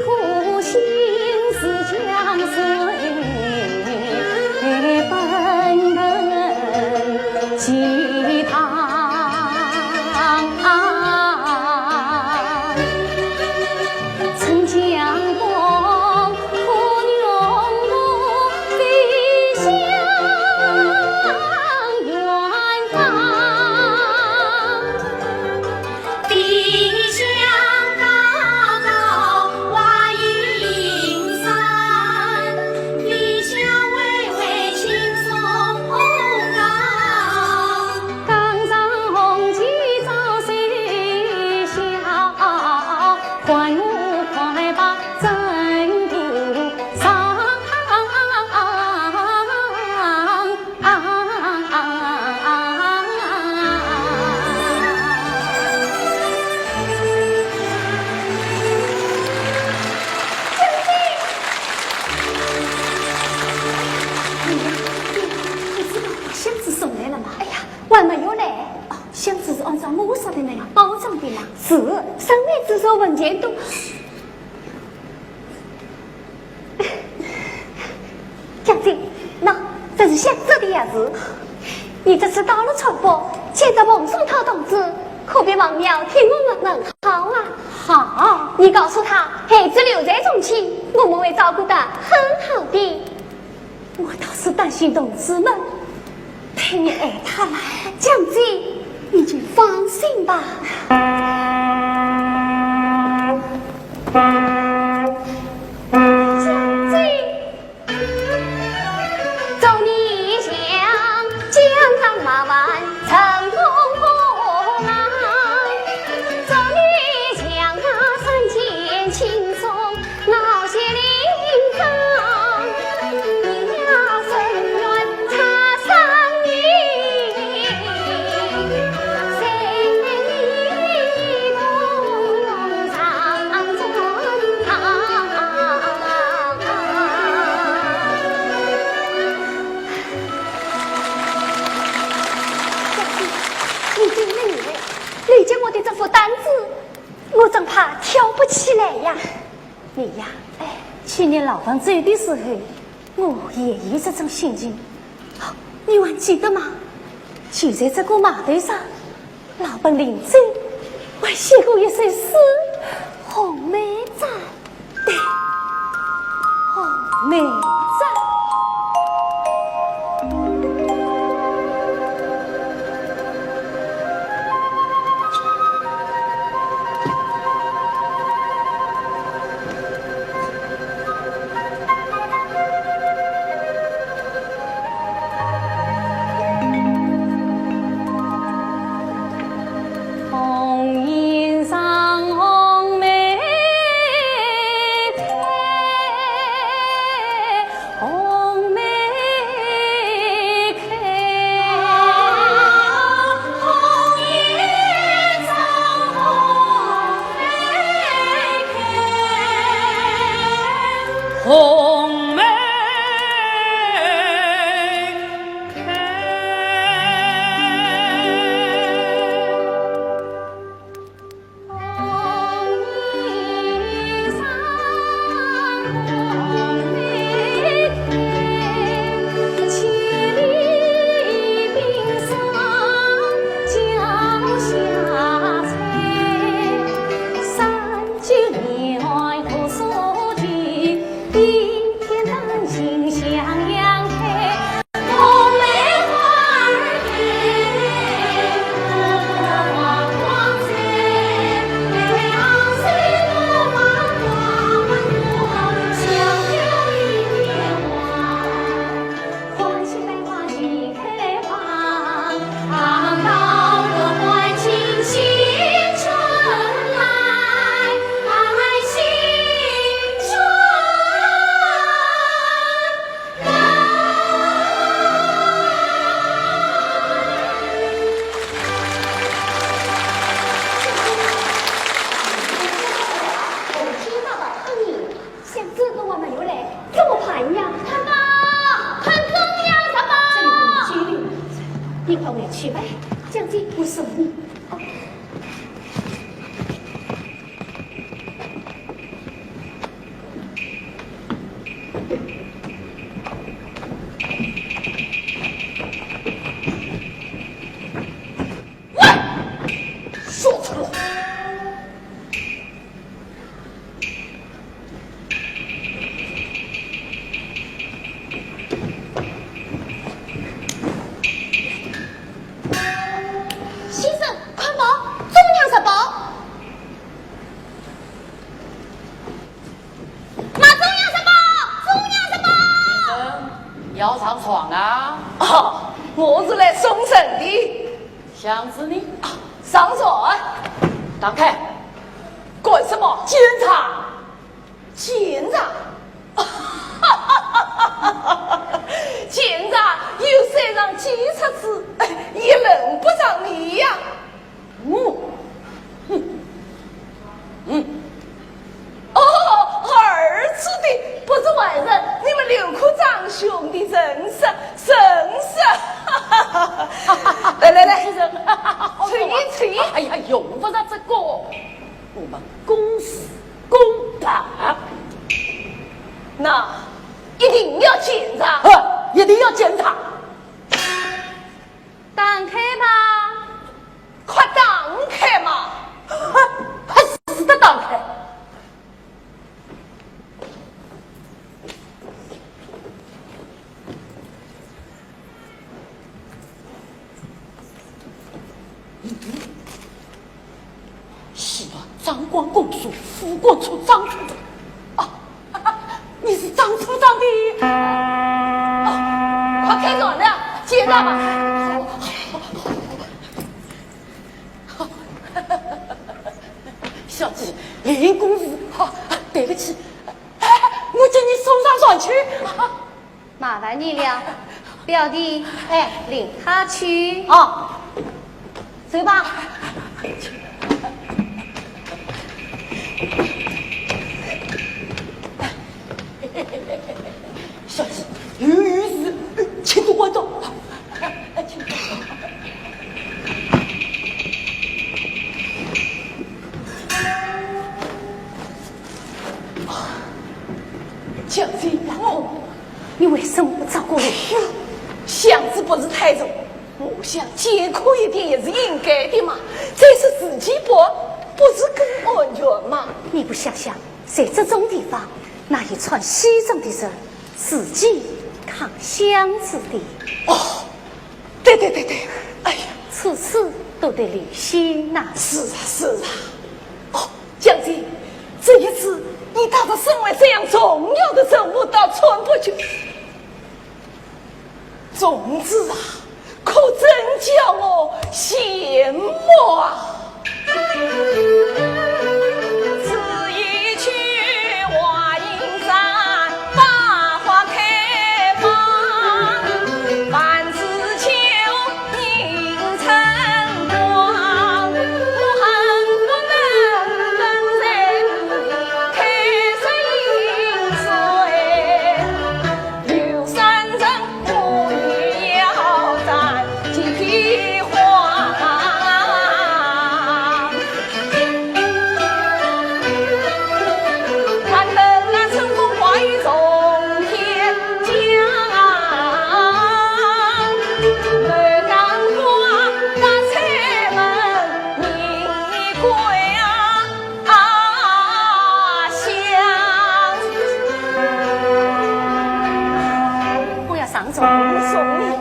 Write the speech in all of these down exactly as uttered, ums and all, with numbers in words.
苦心似江水奔奔其塘。春江东，可用我飞向远方。 飞向高高华阴山，飞向巍巍青松高。江上红旗照谁笑？唤我快把征途上。 哎呀，你，你知道把箱子送来了吗？哎呀，我还没有来。哦，箱子是按照我说的那样包装的吗？是，上面只说文件多。 将军，喏，这是箱子的钥匙。你这次到了川北，见着孟松涛同志，可别忘了替我们问好啊。好。你告诉他，孩子留在重庆，我们会照顾得很好的。我倒是担心同志们 陪你挨打了。将军，你就放心吧。将军，祝你像江上马湾乘风破浪，祝你像那山间青松 你真厉害，你给我的这副单子，我真怕跳不起来呀。 你呀，哎，去年老彭走的时候，我也有这种心情。哦，你还记得吗？就在这个码头上，老彭临走还写过一首诗，《红梅赞》。对，《红梅赞》。 红颜上红梅要上床啊？哦，我是来送人的。箱子呢？啊，上床。打开。干什么？检查。 检查？检查有三张检查纸，也轮不上你呀。嗯，嗯，嗯。哦，儿子的，不是外人，你们刘科长兄弟认识，认识。来来来，抽烟抽烟。哎呀，用不着这个。 我们公事公办。那一定要检查。呃，一定要检查。打开吧。快打开嘛。还是得打开。 是啊，张光公说，副官处张处长。啊，你是张处长的？啊，快开门了，进来吧。小姐，另有公事。啊，对不起。哎，我给你送上床去。啊， 麻烦你了，表弟，哎，领他去。哦，走吧。小姐，有有事，请多关照。请多关照。 将军。哦，你为什么不照顾我？哎呦，箱子不是太重，我想艰苦一点也是应该的嘛。再说自己不，不是更安全吗？你不想想，在这种地方，哪有穿西装的人自己扛箱子的？哦， 对对对对，哎呀，处处都得留心呐。是啊，是啊。哦，将军，这一次你带着身为这样重要的人物到川北去，种子啊，可真叫我羡慕啊！ 不要上桌。我送你。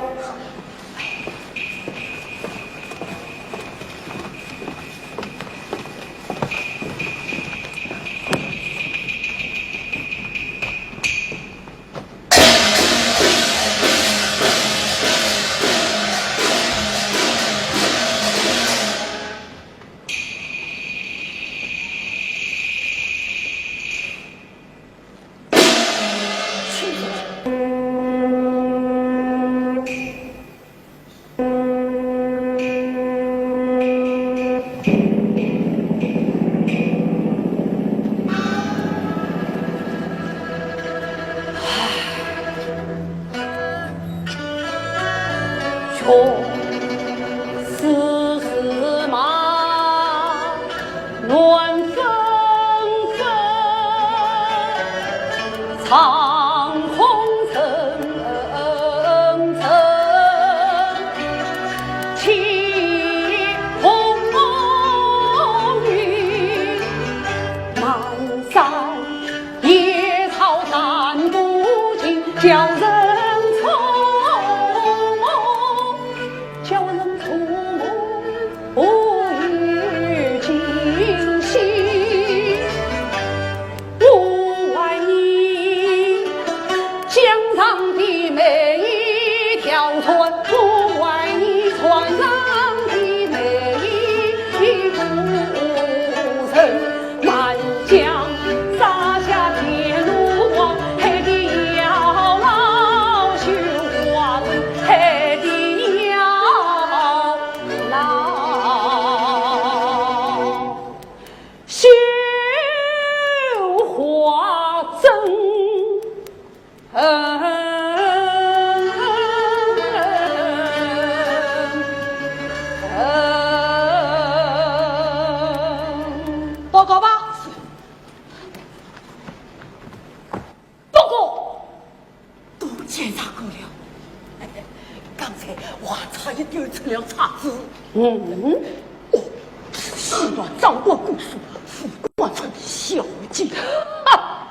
报告吧。报告。都检查过了。刚才我还差一点出了岔子。嗯。哦，是啊，张官姑苏，副官穿小姐。哈！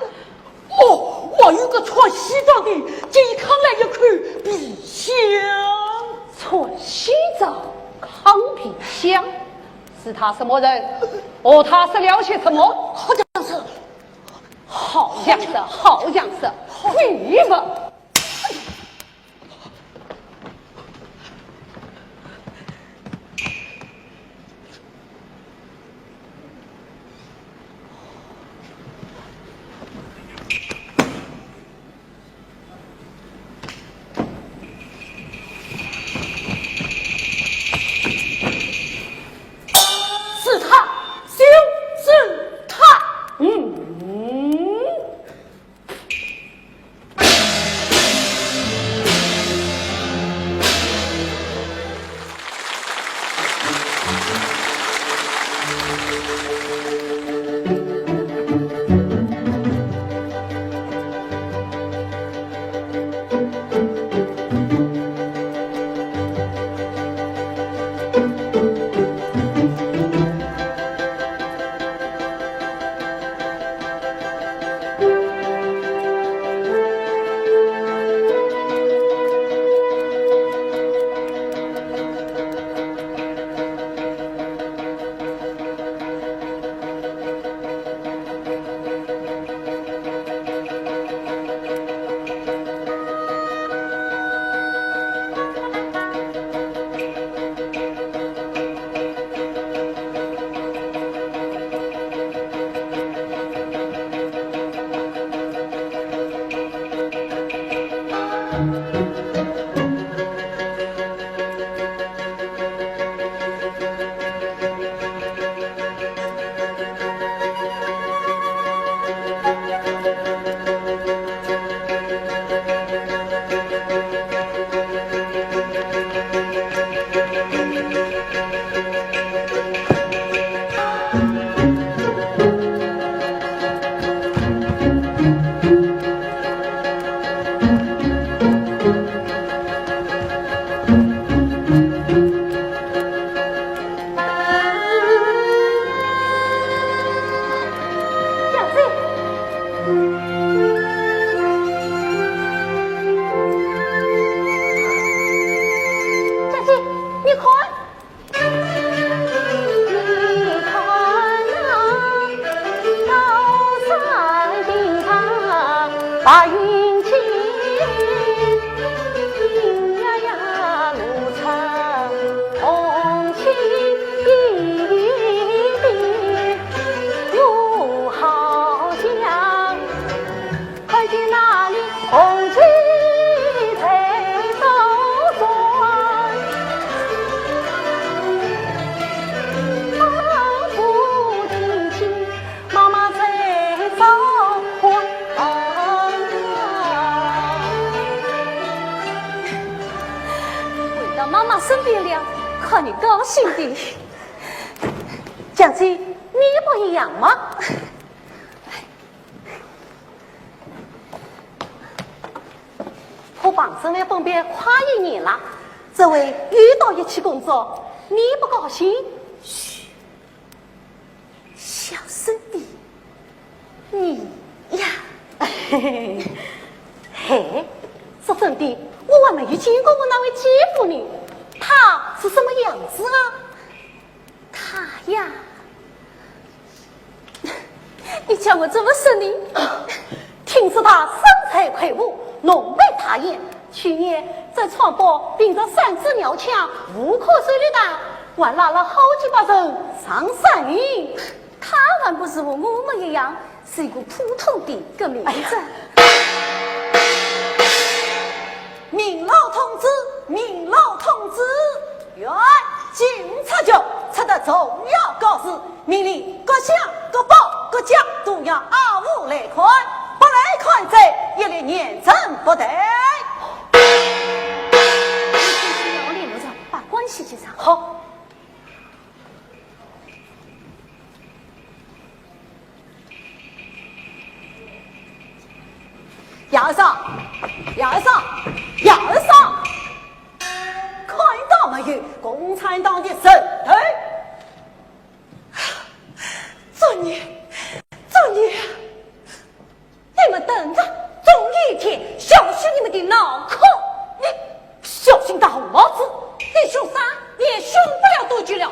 哦，我有个穿西装的，健康来一口皮箱。穿西装，扛皮箱，是他什么人？和他是了些什么？好像是，好像是，好像是，你们。 是他，就是他。嗯。小姐，你看。 回到妈妈身边了，看你高兴的。 将军，你不一样吗？我帮沈黛分别快一年了，这回又到一起工作，你不高兴？嘘，小声点。 你呀。嘿，说真的，我还没有见过我那位姐夫呢。他是什么样子啊？他呀，你叫我怎么说呢？听说他身材魁梧，浓眉大眼，去年在川北凭着三支鸟枪，无可收拾的，还拉了好几百人上山呢。 他还不是和我们一样，是一个普通的革命者。哎呀，民老同志，民老同志，哟，警察局出的重要告示，命令各乡、各报、各家都要挨户来看，不来看，一律严惩不贷。你先去拿我联络着，把关系接上。好。叶二嫂，叶二嫂，叶二嫂，看到没有？共产党的人头！作孽，作孽！你们等着，总有一天，小心你们的脑壳！你小心大红帽子，你凶啥？你也凶不了多久了。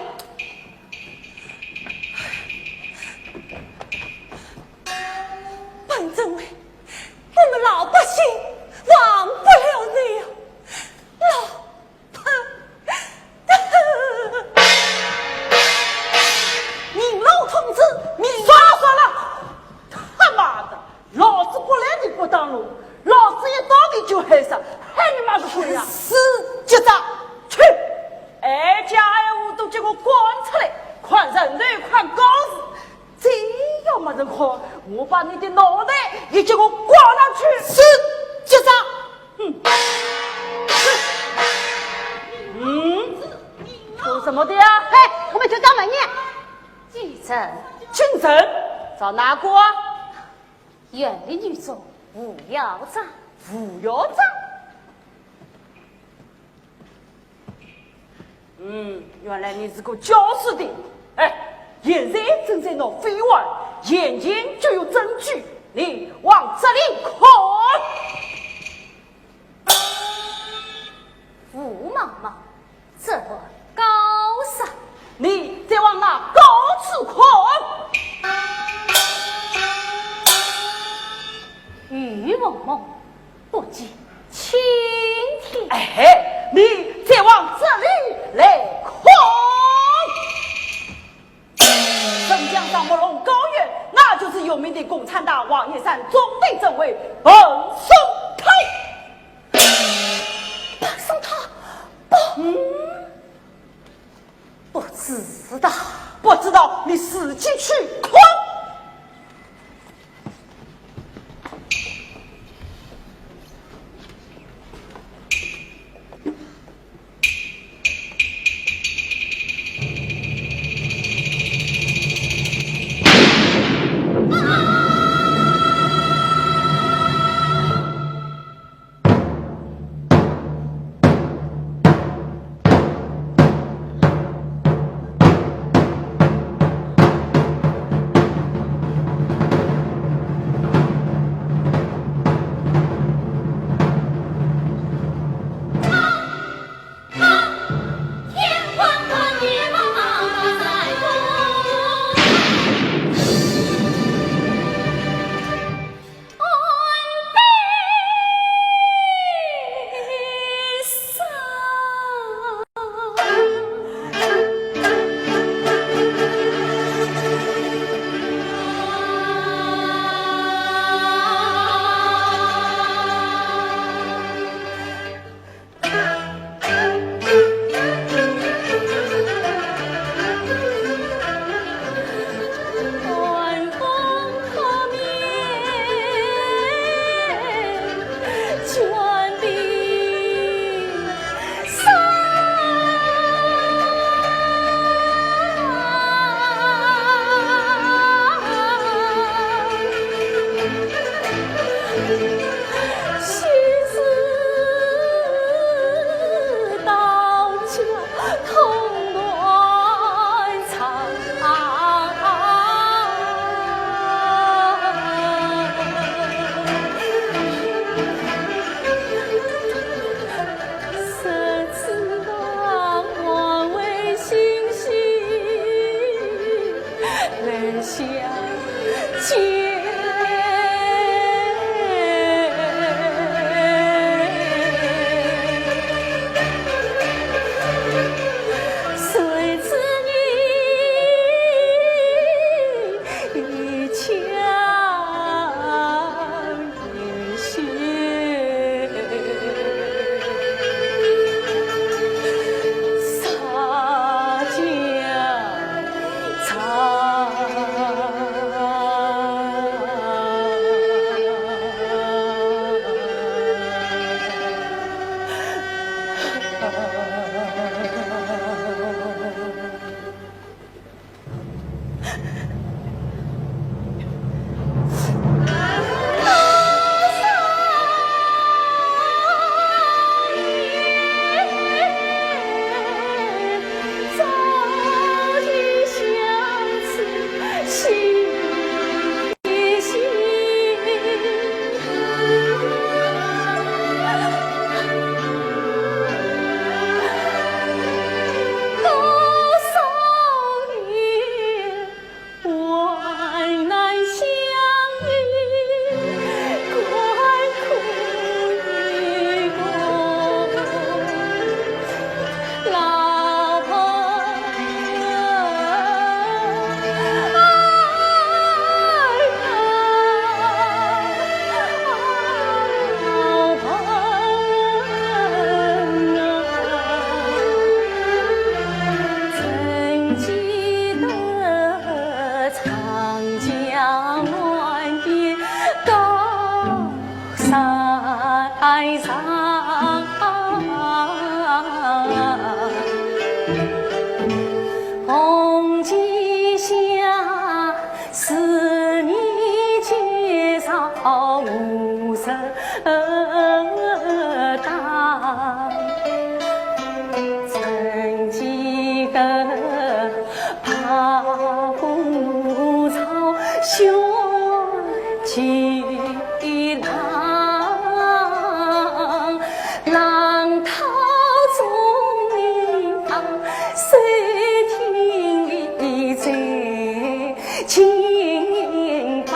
本政委，我们老百姓忘不了你呀，老彭。人老同志，你算了算了，他妈的，老子不来你不当路，老子一到你就害膻，害你妈个鬼呀！是局长。去，哀家哀屋都给我滚出来，看人头看高势。 再要没人看，我把你的脑袋也给我刮下去！是，局长。嗯。嗯，做什么的呀？嘿，我们去找门面。几人？请人。找哪个啊？园里女中，吴校长。吴校长？ 嗯，原来你是个教书的。哎，现在正在闹非法，眼前就有证据，你往这里看。吴毛毛，这个高啥？你再往那高处看。雨蒙蒙， 不及青天。哎，你再往这里来看。镇江上慕容高远，那就是有名的共产党王岐山总队政委彭松泰。彭松泰？不，嗯，不知道。不知道，你自己去看。江岸边高山上，红旗下，思念介绍无人当。曾几何 白骨草，血几浪，浪淘中人啊，谁听你在琴房？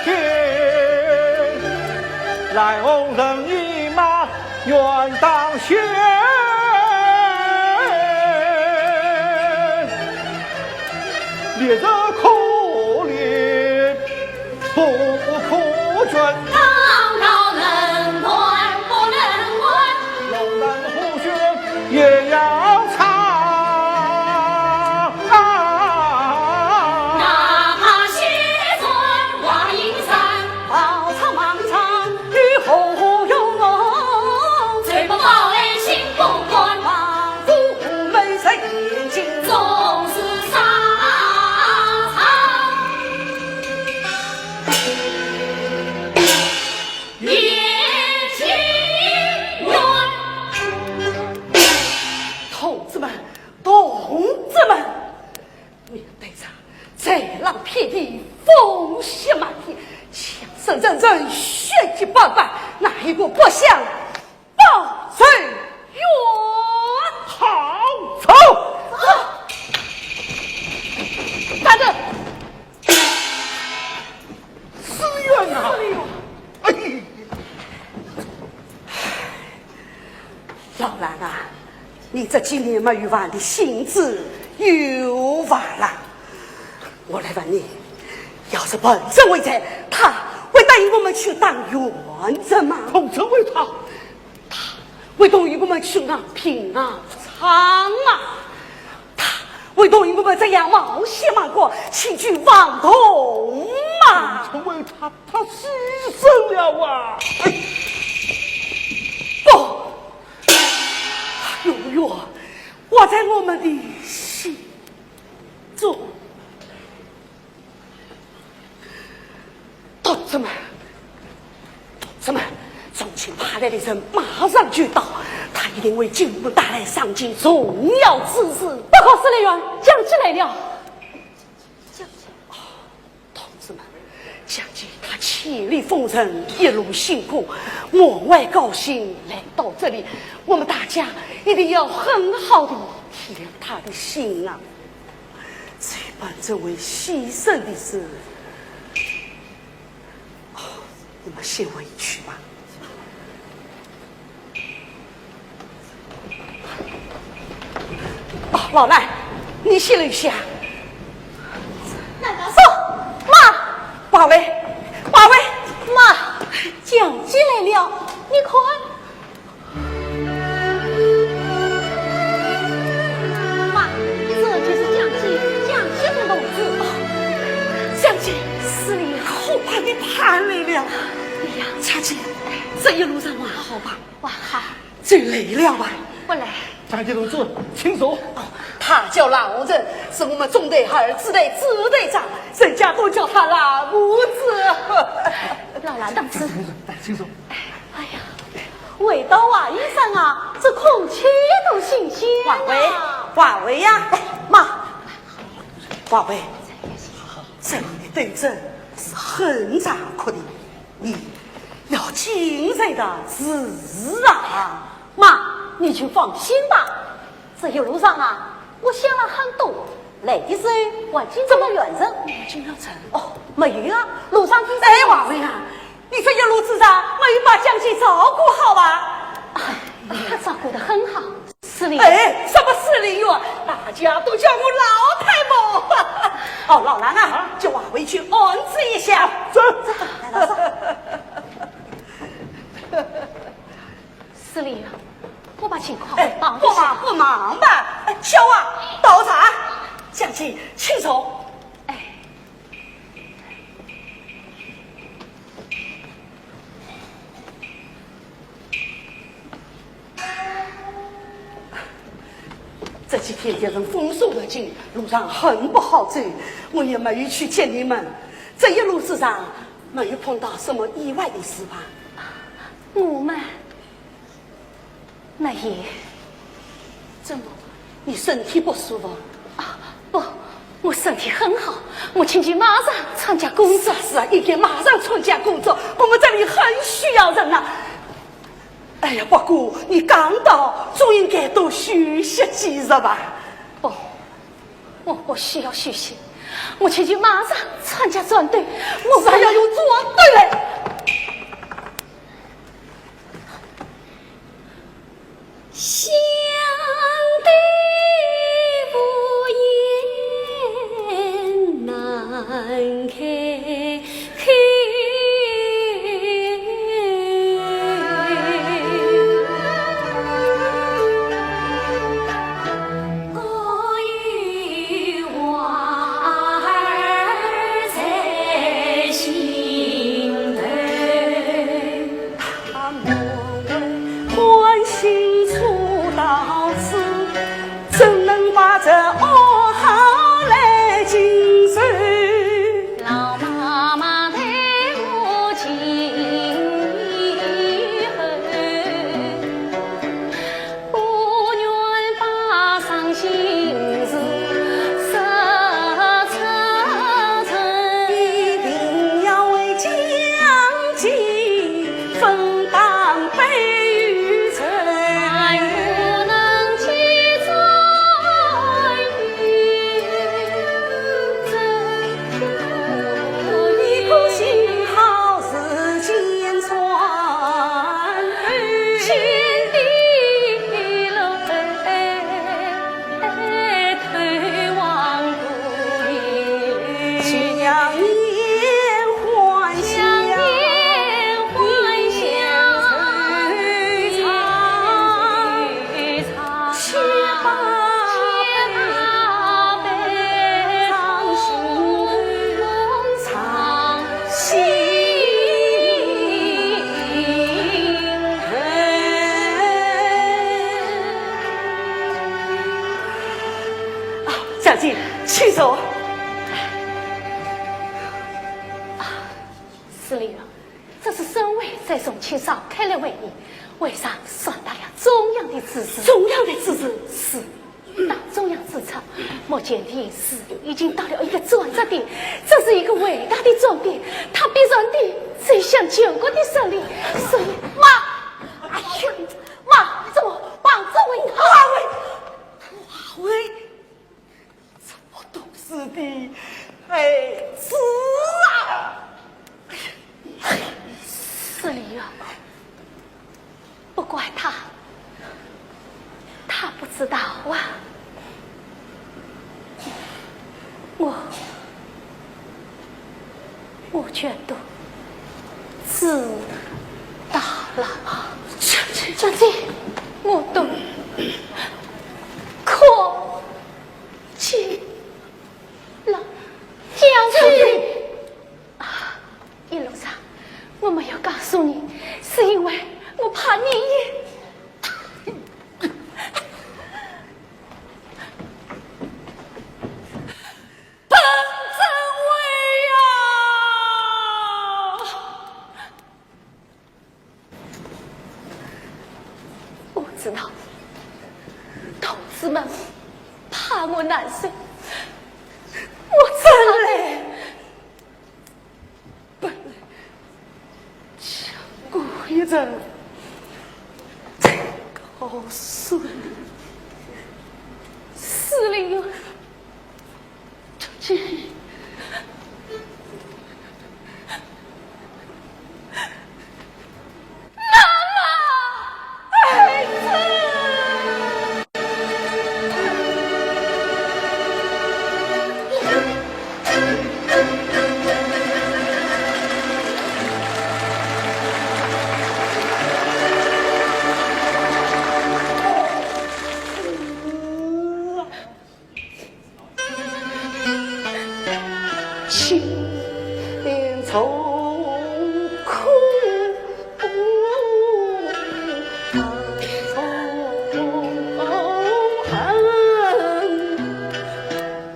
天，来往人马远当先，烈日可烈不可捐。高高能断不能断，龙潭虎穴也要 同志们，同志们，面对着这狼狈的风雪漫天，枪声阵阵，血迹斑斑，哪一个不想报仇冤？好，走！站住！ 是冤啊！哎，老兰啊，你这几年没有还的性子又发了。我来问你，要是彭政委在，他会答应我们去当远征吗？彭政委他，他会同意我们去昂坪、昂山吗？ 他会同意我们这样冒险冒过前去望洞吗？因为他，他牺牲了啊！哎，不，永远活在我们的心中。 同志们，同志们，重庆派来的人马上就到，他一定会给我们带来上京重要之事。报告司令员，将军来了。将军。同志们，将军他千里风尘，一路辛苦，满怀高兴来到这里，我们大家一定要很好的体谅他的心啊。 这彭政委牺牲的事，哦，我们先回去吧。哦，老兰，你先留下。难道说，妈，华为，华为，妈，将军来了，你看。 妈，这就是将军，将军的同志。哦，将军，司令，可把你盼来了。哎呀，将军，这一路上还好吧？还好。走累了吧？不累。将军同志，请坐。哦，他叫郎中，是我们中队二支队支队长，人家都叫他郎中。老兰同志。请坐，请坐。 哎呀，回到华阴山啊，这空气都新鲜啊。华为，华为呀，妈，华为，这里的斗争是很残酷的，你要谨慎的是啊。妈，你就放心吧，这一路上啊，我想了很多，来的时候我经常要远征。经常远征？哦，没有啊，路上听说。哎，华为啊， 你这一路之上，没有把将军照顾好啊？啊，他照顾得很好，司令。哎，什么司令员？大家都叫我老太婆。哦，老兰啊，叫华为去安置一下。走。走，来，老师。 司令，我把情况哎，告诉你。不忙不忙吧。哎，小娃，倒茶。将军，请坐。哎。这几天敌人封锁得紧，路上很不好走，我也没有去见你们。这一路之上，没有碰到什么意外的事吧？我们 没有。怎么？你身体不舒服？啊，不，我身体很好，我请假马上参加工作。是啊，是啊，应该马上参加工作，我们这里很需要人呐。哎呀，不过你刚到，总应该多休息几日吧？不， 我不需要休息，我请你马上参加战斗，我还要用战斗来。 相对无言难开口。我有话儿在心头。 欢喜初到此，怎能把这噩耗来经受？老妈妈待我尽以厚，不愿把伤心事说出口。一定要为将计 分担悲与愁。一颗心好似箭穿心底。 啊，小姐，请坐。啊，司礼员，这是省委在重庆召开的会议，会上传达了重要的指示。重要的指示？是。 党中央指出，目前的形势已经到了一个转折点，这是一个伟大的转变，它必然地走向全国的胜利。所以，妈，哎呀，妈，怎么，王志伟，华为，华为，这么懂事的孩子啊！ 是的呀，不怪他，他不知道啊。我，我全都知道了。这，这，这，我都看见了。将军。 啊，一路上我没有告诉你，是因为我怕你也不知悔呀。我知道，同志们怕我难受，我真的 本来想过一阵再告诉你。司令员，出去。 心中苦痛恨，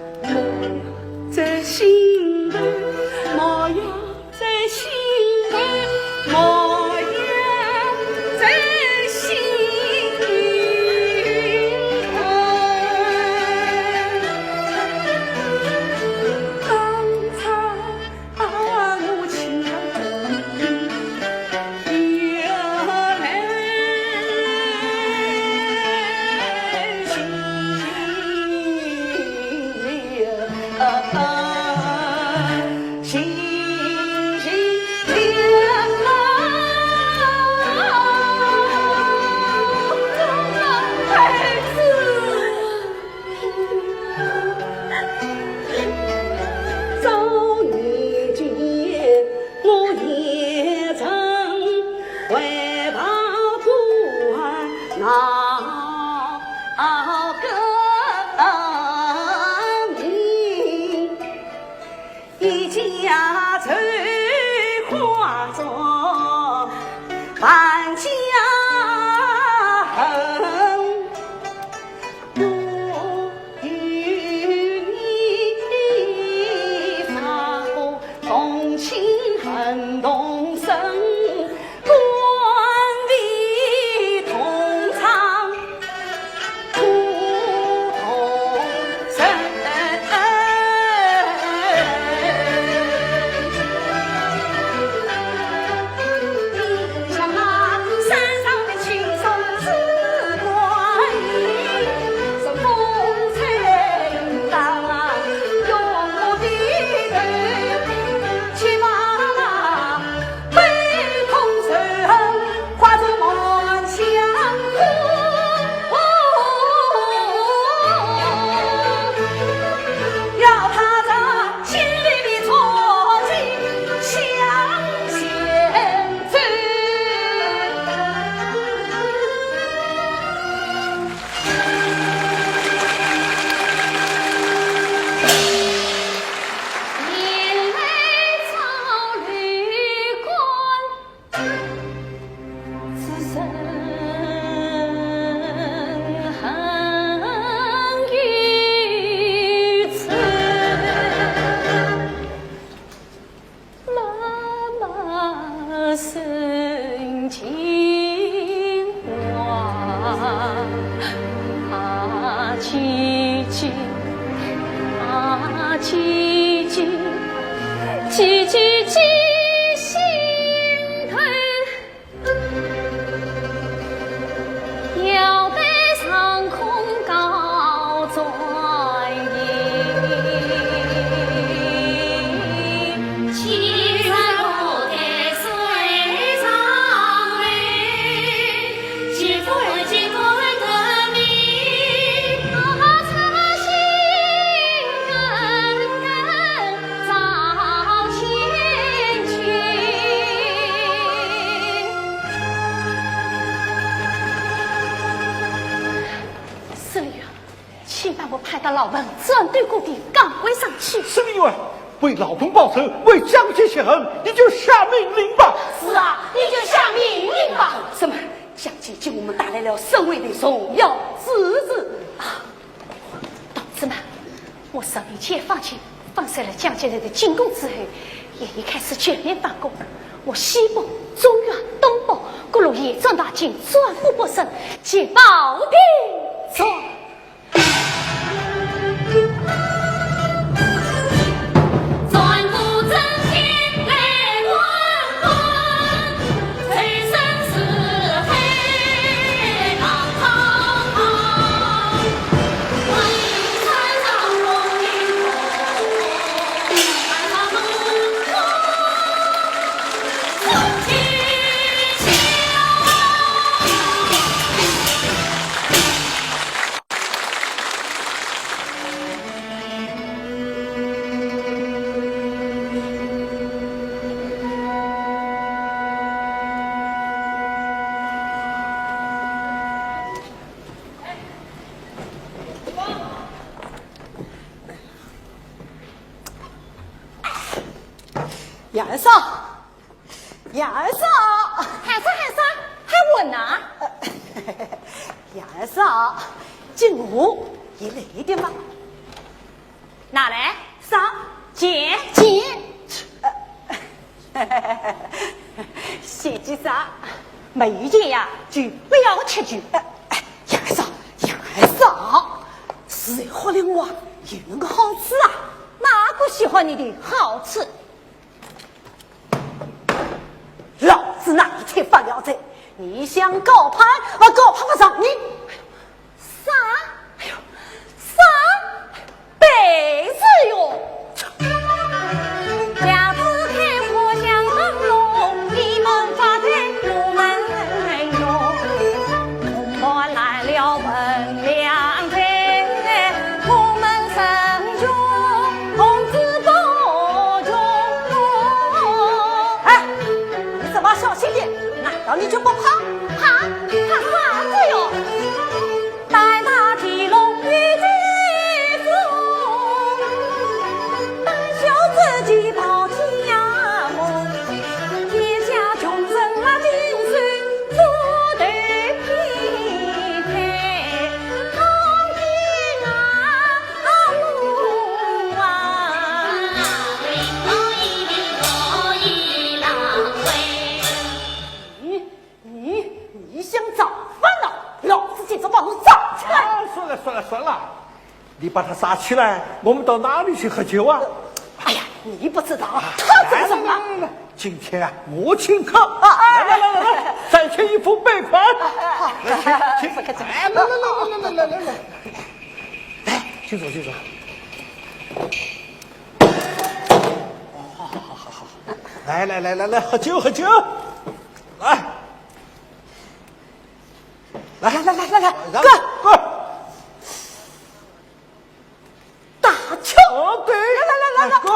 莫在心头，莫要 在心头，莫要在心头。当初我情半家恨，我与你发过同情恨同生，官非同唱 司礼员，请把我派到牢门，斩断骨头，赶回上去。司礼员，为老公报仇，为江姐雪恨，你就下命令吧。是啊，你就下命令吧。什么？江姐给我们带来了社会的荣耀之日啊！ 同志们，我十年前放弃，放下了江姐的进宫之后，也已开始全面反攻。我西部、中原、东部，各路严总大军，转府北省，接保定转。杨二嫂，杨二嫂，喊啥喊啥，喊我呢？杨二嫂，这我也来一点吧。拿来。啥？钱。钱。 谢姐啥？没有钱呀，就不要吃酒。哎，杨二嫂，杨二嫂，是好了我有那个好处啊。哪个喜欢你的好处？老子哪一天发了财，你想高攀，我高攀不上你。 啥？哎呦，啥？背时哟！ 哎，你怎么小心点？难道你就不怕？怕？怕啥子哟？你把他抓起来，我们到哪里去喝酒啊？哎呀，你不知道，他这个什么？来来来来来，今天啊，我请客。啊，哎，来来来来来，再请一副杯筷。啊，啊，啊，来，请，请。不客气。哎，来来来来来来来来，来，请坐，请坐。好好好好好，来来来来来，喝酒喝酒，来，来来来来来来，干！干！大酒。哦，对，来来来来来，干！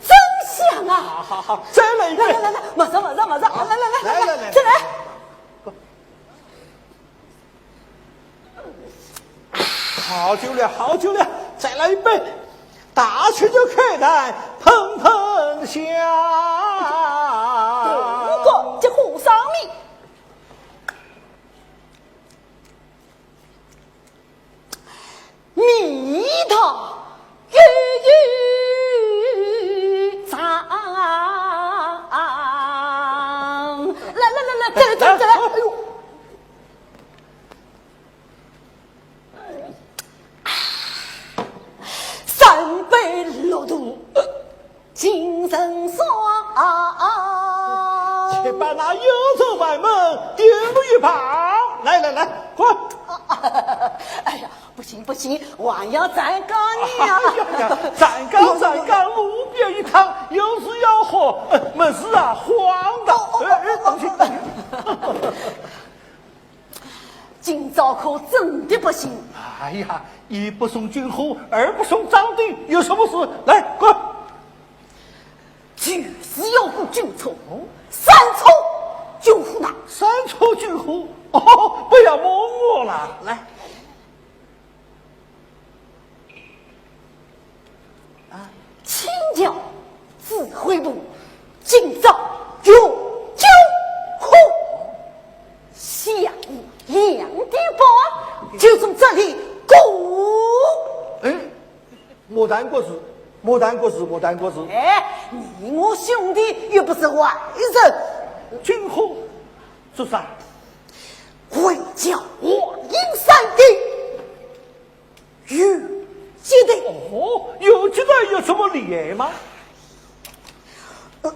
真香啊！好好好，再来一杯。来来来来，马上马上马上，来来来来来来来，再来。好酒了，好酒了，再来一杯，大曲就开来，砰砰响。五个这和尚们。 蜜桃悠悠长。来来来来，再来再来再来！哎呦，三杯六度。 精神爽。且把那忧愁烦闷丢一旁。来来来，滚！哎呀，不行不行，还要站高呢。哎呀呀，站高站高，路边一躺，有事要喝，呃，没事啊，晃荡。哎哎，当心当心。 今朝可真的不行。哎呀，一不送军火，二不送长笛，有什么事？来，滚！就是要喝军错，三错军火呢。三错军火？哦，不要蒙我了。来。 啊，请教指挥部，今朝有军火，下午两点半就从这里过。哎，莫谈国事，莫谈国事，莫谈国事。哎，你我兄弟又不是外人。军火做啥？为叫华阴山地 游击队。哦，游击队有什么厉害吗？呃，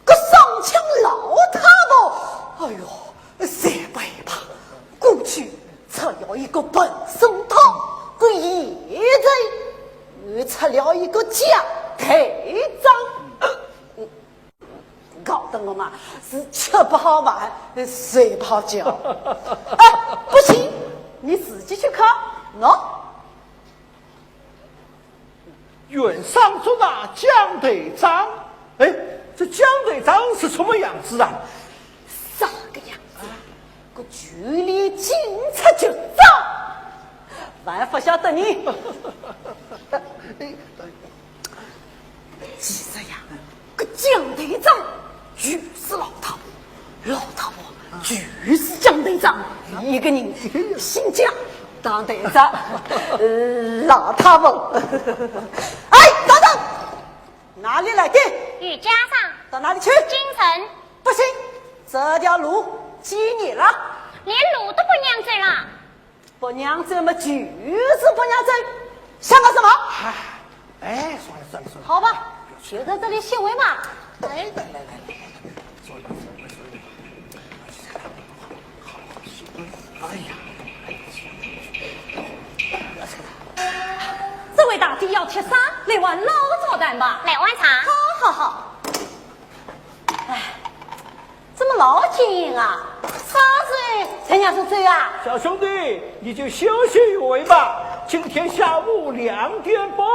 个双枪老太婆，哎呦，谁不害怕？过去出了一个彭松汤，个现在又出了一个蒋队长。 搞得我嘛是吃不好饭，睡不好觉。哎，不信，你自己去看，喏。远上捉拿蒋队长，哎，这蒋队长是什么样子啊？啥个样子？个就连警察局长，还不晓得呢。 其实呀，个蒋队长就是老太婆，老太婆就是蒋队长，一个人姓蒋，当队长，呃，老太婆。哎，等等，哪里来的？于家上。到哪里去？京城。不行，这条路给你了。连路都不让走了。 不让走嘛，就是不让走，想干什么？哎，哎，算了算了算了。好吧，就在这里歇会吧。哎，来来来来来来，坐一坐，坐一坐。好，好，好，哎呀，哎呀，这位大弟要吃啥？来碗老早饭吧。来碗茶。好好好。哎， 怎么老经营啊？啥事？人家是谁啊？小兄弟，你就休息一会吧。今天下午两点半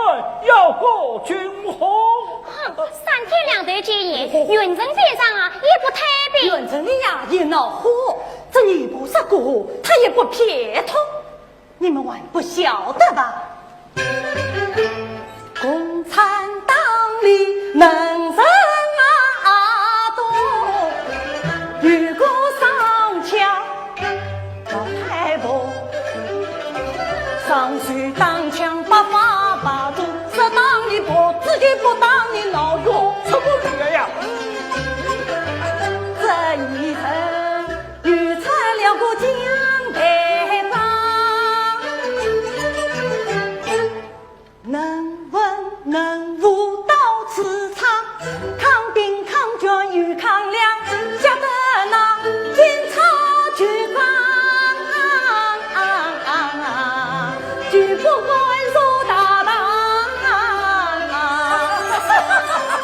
要过军火。哼，三天两头经营，运程先生啊，也不推扳。运程里呀，也恼火，这你不是过，他也不撇脱。 你们还不晓得吧？共产党里能人啊多，有个上将老太婆，上手打枪百发百中，说打你跑，自己不打你恼火，什么人呀？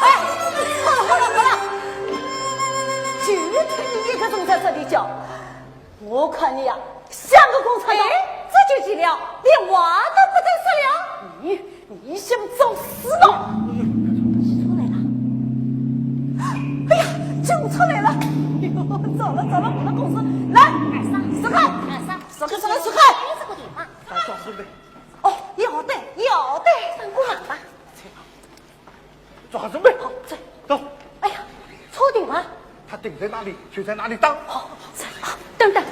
哎，好了好了好了，就听你一个人在这里叫，我看你呀，像个共产党。哎，这就急了，连话都不准说了。你，你想找死吗？出来了。哎呀，救出来了！哎呦，糟了糟了，我的公子，来，二三，死开，二三，死开，死开，死开！哎，这个地方。打，打准备。哦，要得，要得。帮我忙吧。 抓准备。好，走。走。哎呀，车停了。他停在哪里，就在哪里打。好，好，走。啊，等等，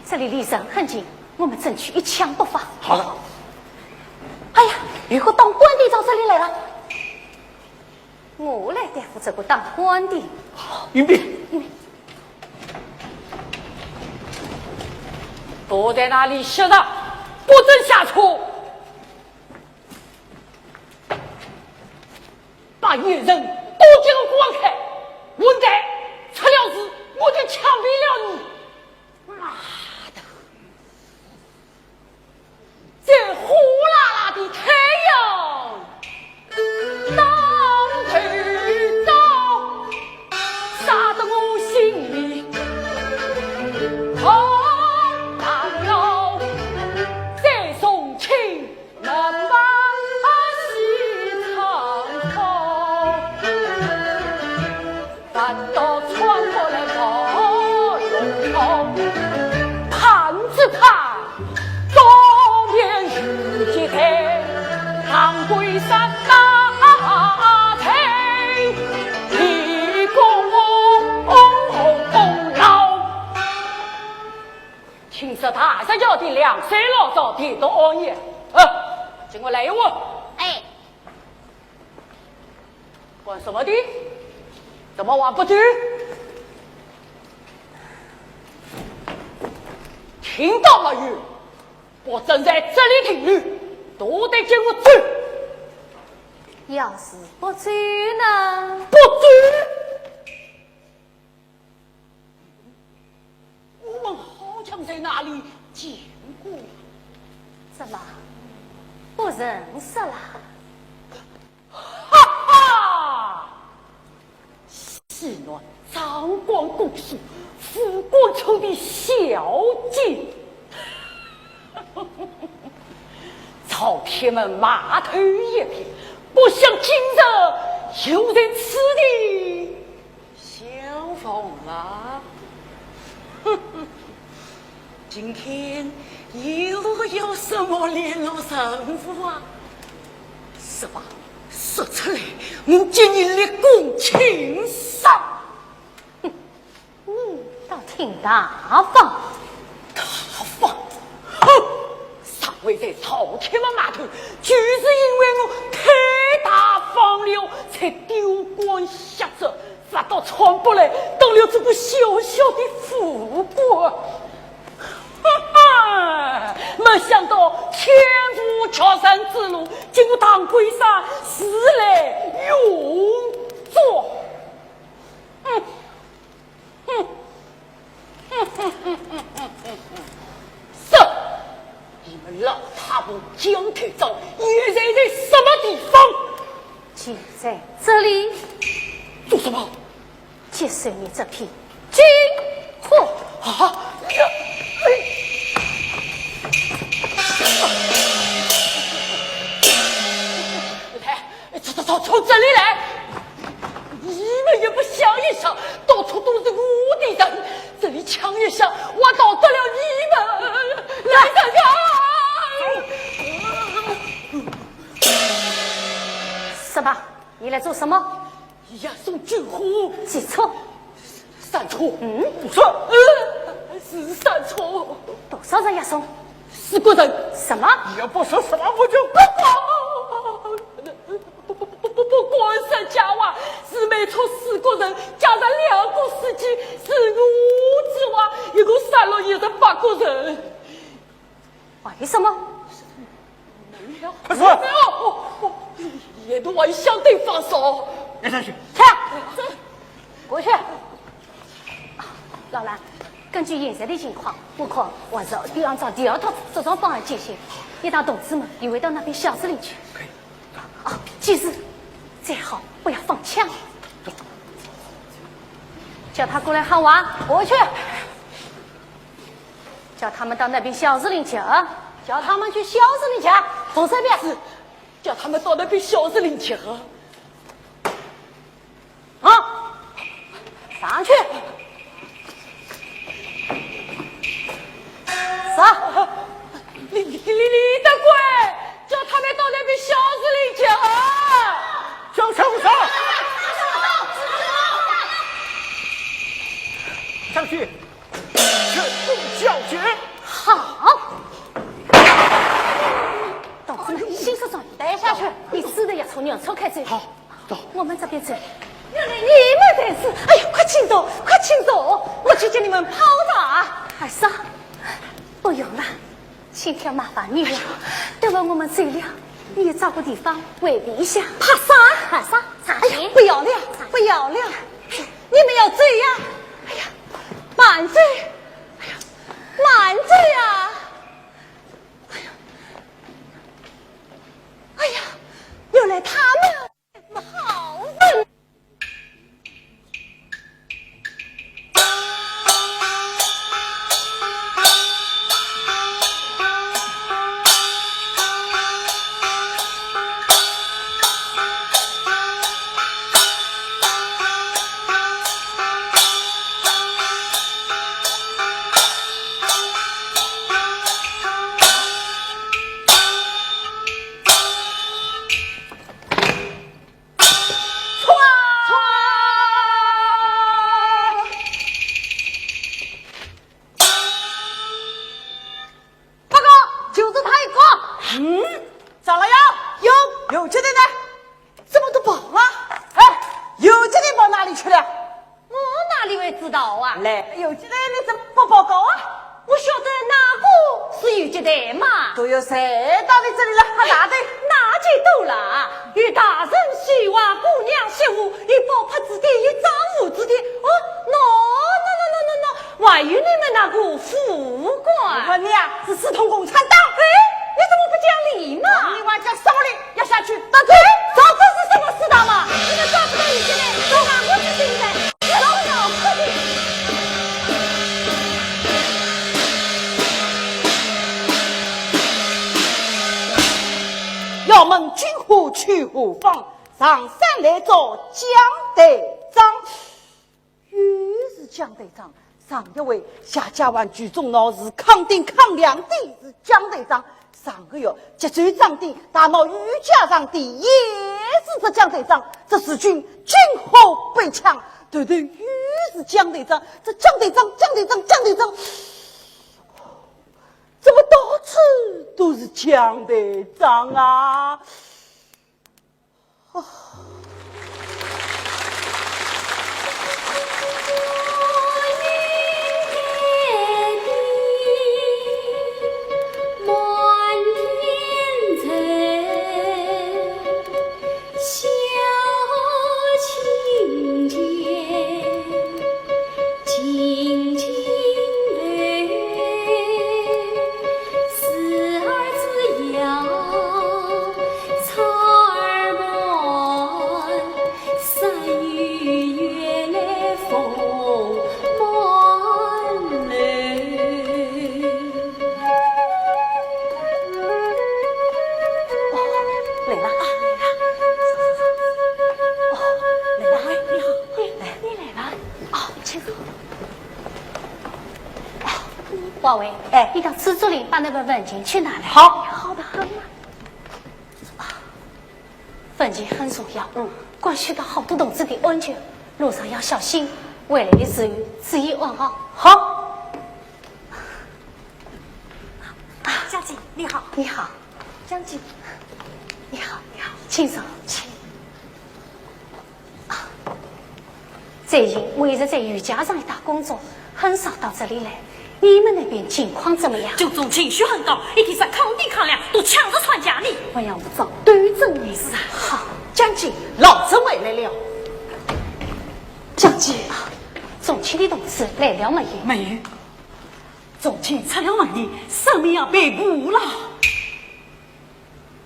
这里离人很近，我们争取一枪不发。好的。哎呀，有个当官的朝这里来了，我来对付这个当官的。好，迎宾。嗯。躲在那里歇着，不准下车。 把野人都给我滚开！混蛋，出了事我就枪毙了你！妈的！这火辣辣的太阳当头照，晒得我心里好难熬。再送亲 那把西窗口，反倒穿过来跑龙头，盼着他当面遇见他，唐桂山大才，立功功劳。 听说大石桥的粮山老灶地都熬夜，呃，请我来一碗。哎。管什么的？怎么还不走？听到没有？不准在这里停留，都得给我走。要是不走呢？不走。 我们好像在哪里见过呀？怎么，不认识啦？哈哈！西南张广公署副官处的小姐。朝天门码头一片，不想今日又在此地 相逢了。今天又有什么联络任务啊？说吧，说出来，我给你立功请赏。哼，你倒挺大方。大方？哼！上回在朝天门码头，就是因为我太大方了，才丢官失职， 反倒穿不来，当了这个小小的副官。哈哈，没想到天无绝人之路，竟然唐桂山时来运转。哼，哼。 哼哼哼哼哼哼哼！是，你们老太婆姜太昭现在在什么地方？就在这里。做什么？接收你这批军火。啊！呀，哎。来， 走走走，从这里来！你们也不想一想，到处都是我的人，这里抢一下，我倒得了你们！来人啊！什么？你来做什么？押送军火。几车？ 三车。嗯？不是，呃，是三车。多少人押送？四个人。什么？你要不说什么，我就不管。不不不不不不，不管三家哇，是每车四个人，加上两个司机，是我之外，一共三六一十八个人。 为什么？快说！哦，哦，哦，也都还相对放手。押下去。去，过去。老兰，根据现在的情况，我看还是得按照第二套这种方案进行，一旦同志们又会到那边小树林去。可以。啊，记住，最好不要放枪。叫他过来喊话，我去。叫他们到那边小树林去啊。叫他们去小树林去。佟三爷。是。叫他们到那边小树林去啊。 啊，上去。是。李，李，李，李德贵，叫他们到那边小树林去啊。小声点。上去，全部叫绝。好。同志们，你先说说，带下去。你死的也从远处开始。好。 走。我们这边走。原来你们才是，哎呦，快请坐，快请坐，我去给你们泡茶。二嫂，不用了，今天麻烦你了。等会我们走了，你也找个地方回避一下。怕啥？怕啥？哎呀，不要了，不要了，你们要走呀？哎呀，慢走，哎呀，慢走呀！哎呀，哎呀，原来他们 好人。报告，就是他一个。嗯，张老爷。有。有这的呢？这么多包啊？哎，有这的包哪里去了？我哪里会知道啊？来，有这的你怎么不报告啊？ 我晓得哪个是游击队嘛？都有谁到你这里来喝茶的？哎，那就多了，有大人说话，姑娘说话，有包白纸的，有装胡子的。哦，喏，喏，喏，喏，喏，喏，还有你们那个副官。我问你啊，是私通共产党。哎，你怎么不讲理嘛？你还讲什么理？ 要下去打走。哎，这是什么世道嘛？你们抓不到游击队，都拿我去对待，老脑壳的。要问军火去何方？上山来找蒋队长。 又是蒋队长，上一回谢家湾聚众闹事，抗丁抗粮的是蒋队长，上个月急转庄顶大闹余家庄的也是这蒋队长，这事情军火被抢，对对，又是蒋队长，这蒋队长，蒋队长，蒋队长，怎么到处都是蒋队长啊？ 哦，来了啊，来了。哦，来了。哎，你好，哎，来。你来了。哦，请坐。哦，华为，哎。你到制作里把那本文件去拿来。好。好的很啊。啊，文件很重要，嗯。关系到好多同志的安全，路上要小心，回来的时候注意安好。好。 啊，将军，你好。你好。将军。你好，你好。请坐，请。啊，最近我一直在余家庄里打工作，很少到这里来。你们那边情况怎么样？军中情绪很高，一天杀抗丁抗粮都抢着穿甲呢。我要找队长呢。是啊。好。将军，老贼回来了。将军。啊，重庆的同志来了没有？没有。重庆出了问题，生命要被捕了。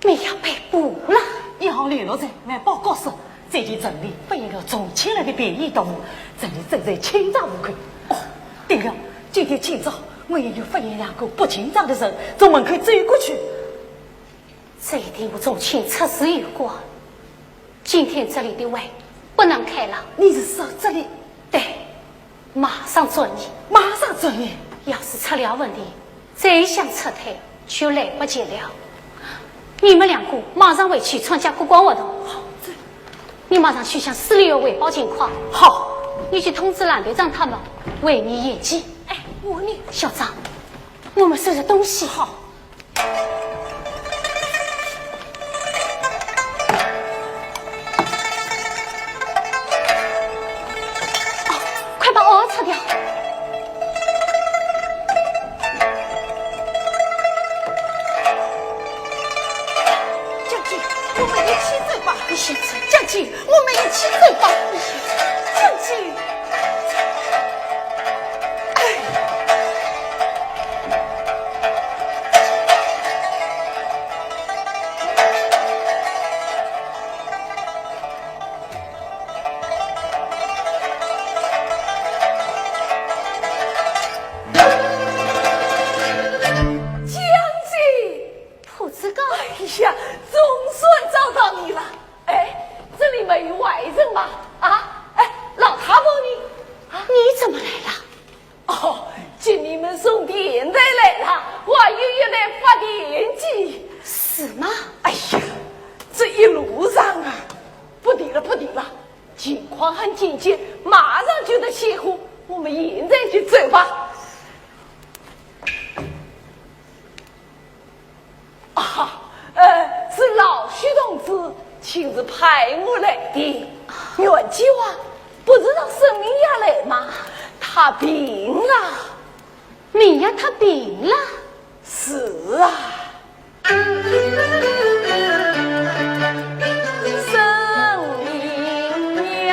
命要被捕了？一号联络站来报告说，最近城里发现了重庆来的便衣动物，城里正在清查户口。哦，对了，今天清早我也有发现两个不清爽的人从门口走过去。这一定和重庆出事有关。 今天这里的会不能开了。你是说这里？对，马上转移。马上转移？要是出了问题，再想撤退就来不及了。你们两个马上回去参加烛光活动。好，这……你马上去向市里委汇报情况。好。你去通知蓝队长他们为你应急。哎，我呢？校长，我们收拾东西。好。 快把袄脱掉。将军，我们一起走吧。你先走。将军，我们一起走吧。你先走。将军。 将军，普志高。哎呀，总算找到你了。哎，这里没有外人吗？啊，哎，老太婆呢？啊，你怎么来了？ 哦，给你们送电台来了，我还有一台发电机。是吗？哎呀，这一路上啊，不提了，不提了，情况很紧急，马上就得起火，我们现在就走吧。啊，呃，是老许同志亲自派我来的。原计划 不是让沈明雅来吗？她病了。明雅她病了？是啊。沈明雅，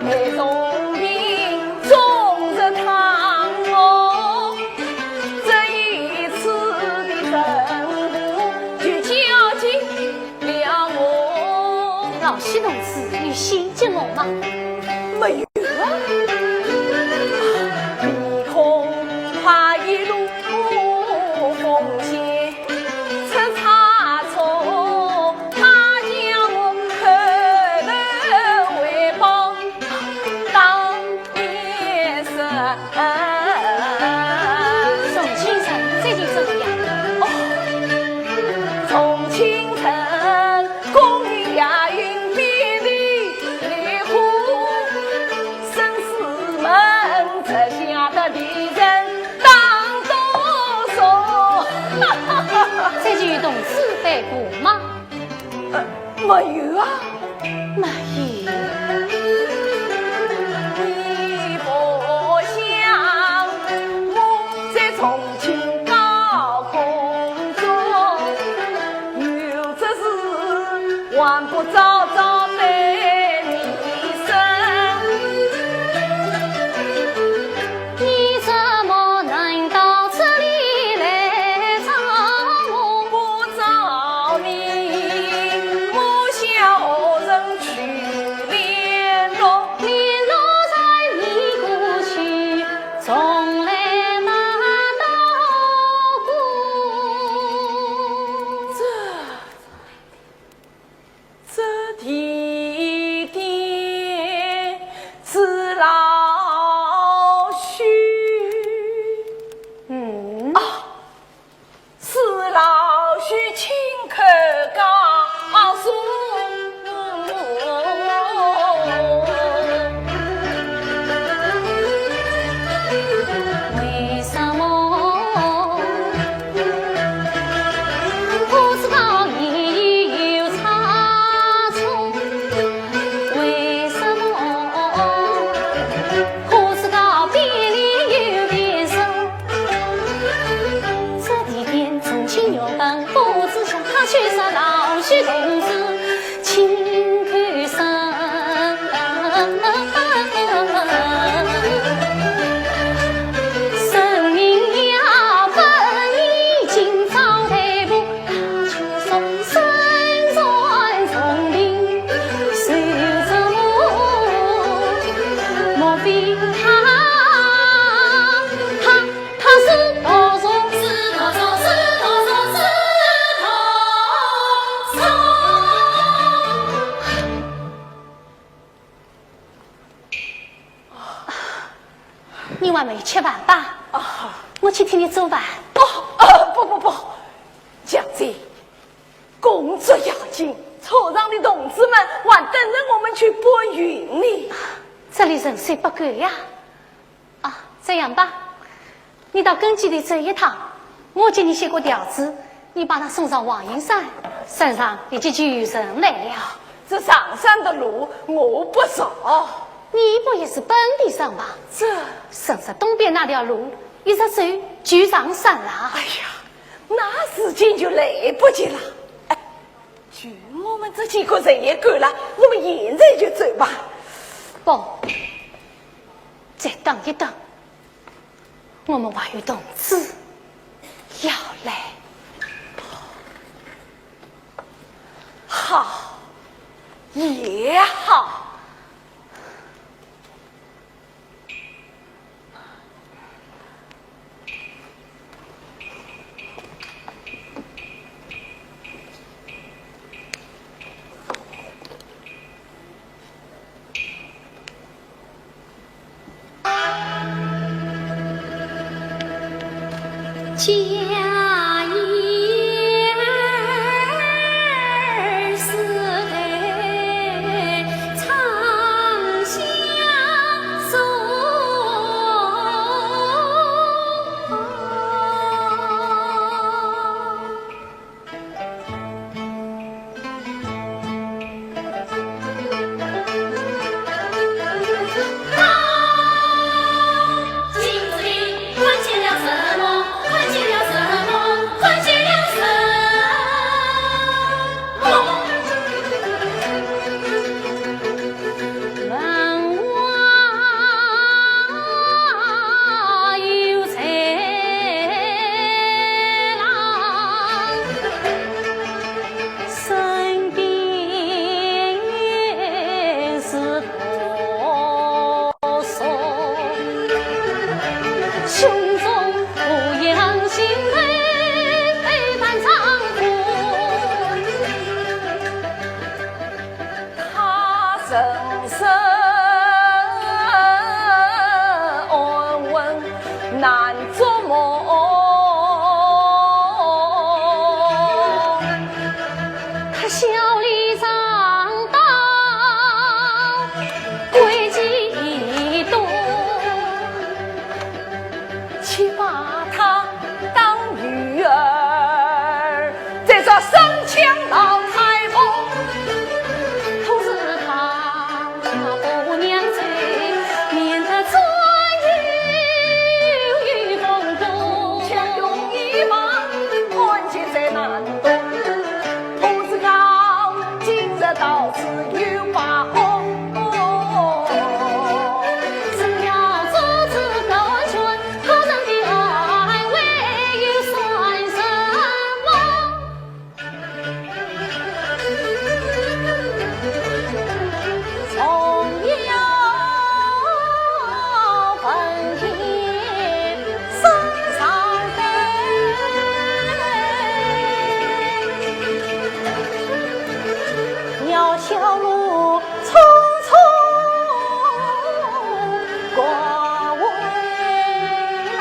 哎，重病终日躺卧，这一次的任务就交给 了我。老许同志有心急我吗？没有啊。你恐怕一路风险出差错，他叫我叩头回报。 当面说。重庆城最近怎么样？哦，重庆城工业园壁里绿化，生死门这下的敌人当多少。最近同志被捕吗？ 呃，没有啊。没有。你不想我在重庆高空中，有这事还不早早对你说。 你怎么能到这里来找我？不找你，我向何人去联络？联络在你过去，从来没到过。这 这地点是老许。嗯。啊，是老许亲口告诉我。为什么？ 不知道也有差错，为什么？不知道别离有别说。这地点重庆原本不知晓，他却说老许同志亲口说。 生命吃饭吧。啊。我去替你做饭。哦，呃，不，不，不，将军，工作要紧，车上的同志们还等着我们去搬运呢。这里人手不够呀。啊，这样吧，你到根据地走一趟，我给你写个条子，你把它送上王营山，山上已经就有人来了。这上山的路我不熟。你不也是本地人吗？这……顺着东边那条路，一直走就上山了。哎呀，那时间就来不及了。哎，就我们这几个人也够了，我们现在就走吧。不，再等一等。 我们还有同志要来。好，也好。 他人生安稳难捉摸。他笑里藏刀，诡计多。 且把她当女儿，再找三枪老太婆。同是她不娘子，免得转有风波。强用一把，关键在难度。 我是讲，今日到此有把握，只要做主高安全，他人的安危又算什么？总要问题身上背。 要小路匆匆赶回来。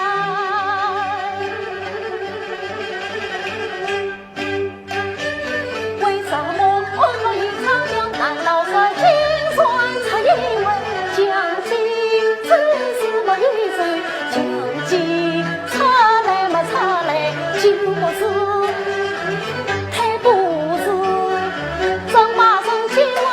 为什么安乐里唱江南老少金山出英文，将军真是没有罪，将军出来嘛出来，救不是，太不是，怎么成今晚？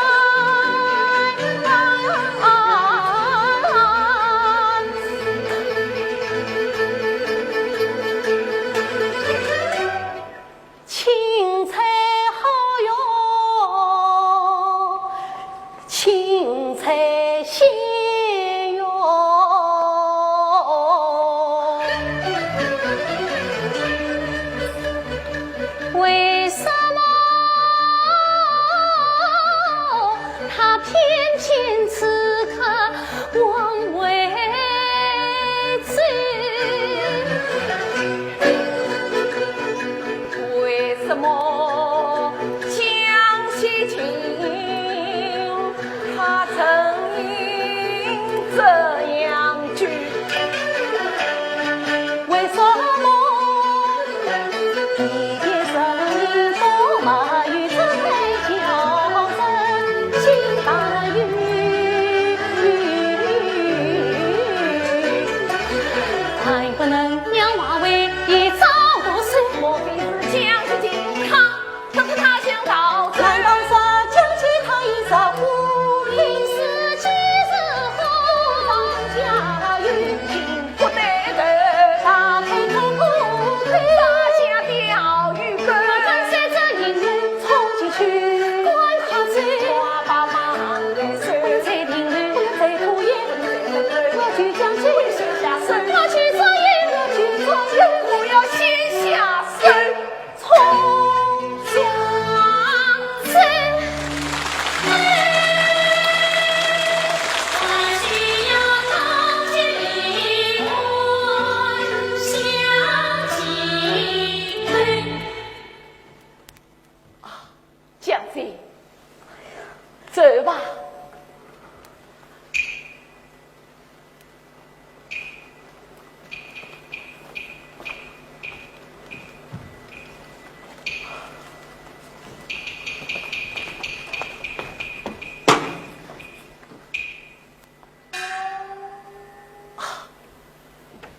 青菜好哟，青菜鲜哟。为什么他偏偏此刻往回走？ 为什么江西情，他曾经这样句？将军，走吧。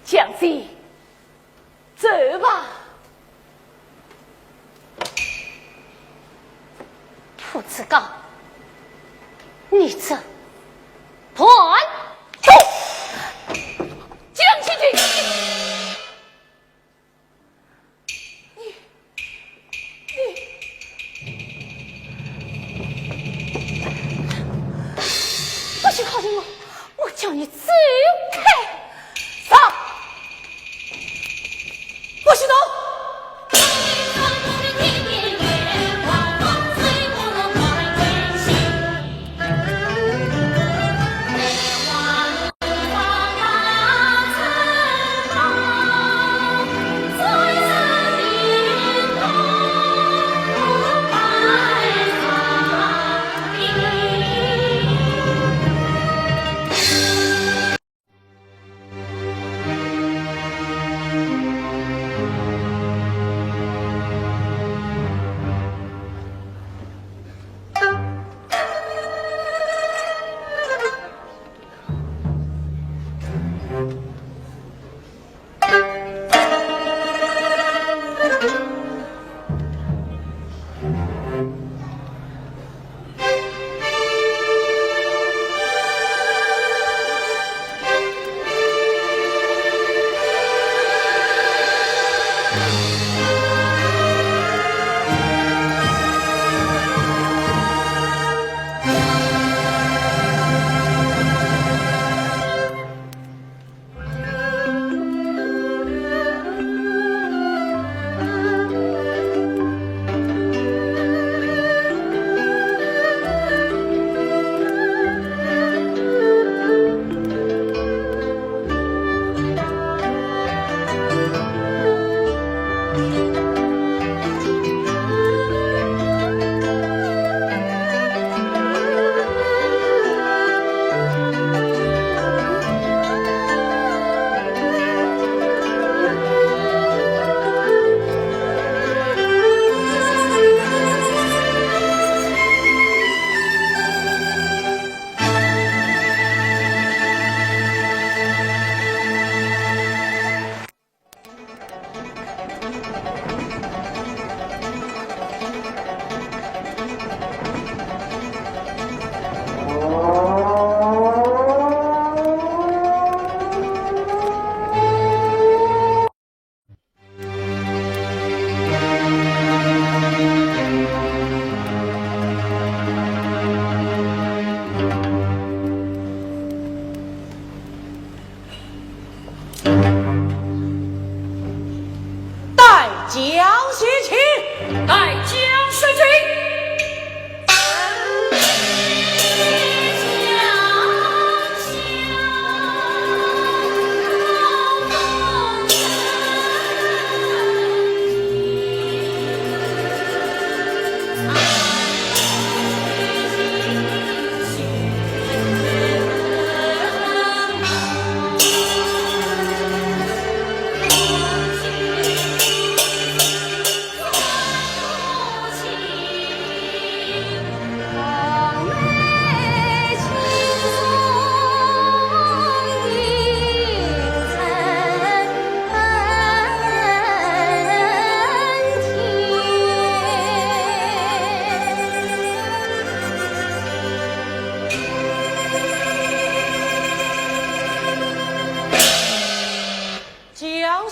将军， 走吧。濮志刚，你这叛徒！将军，你，你，你，不许靠近我！ 我叫你走开！走！不许动！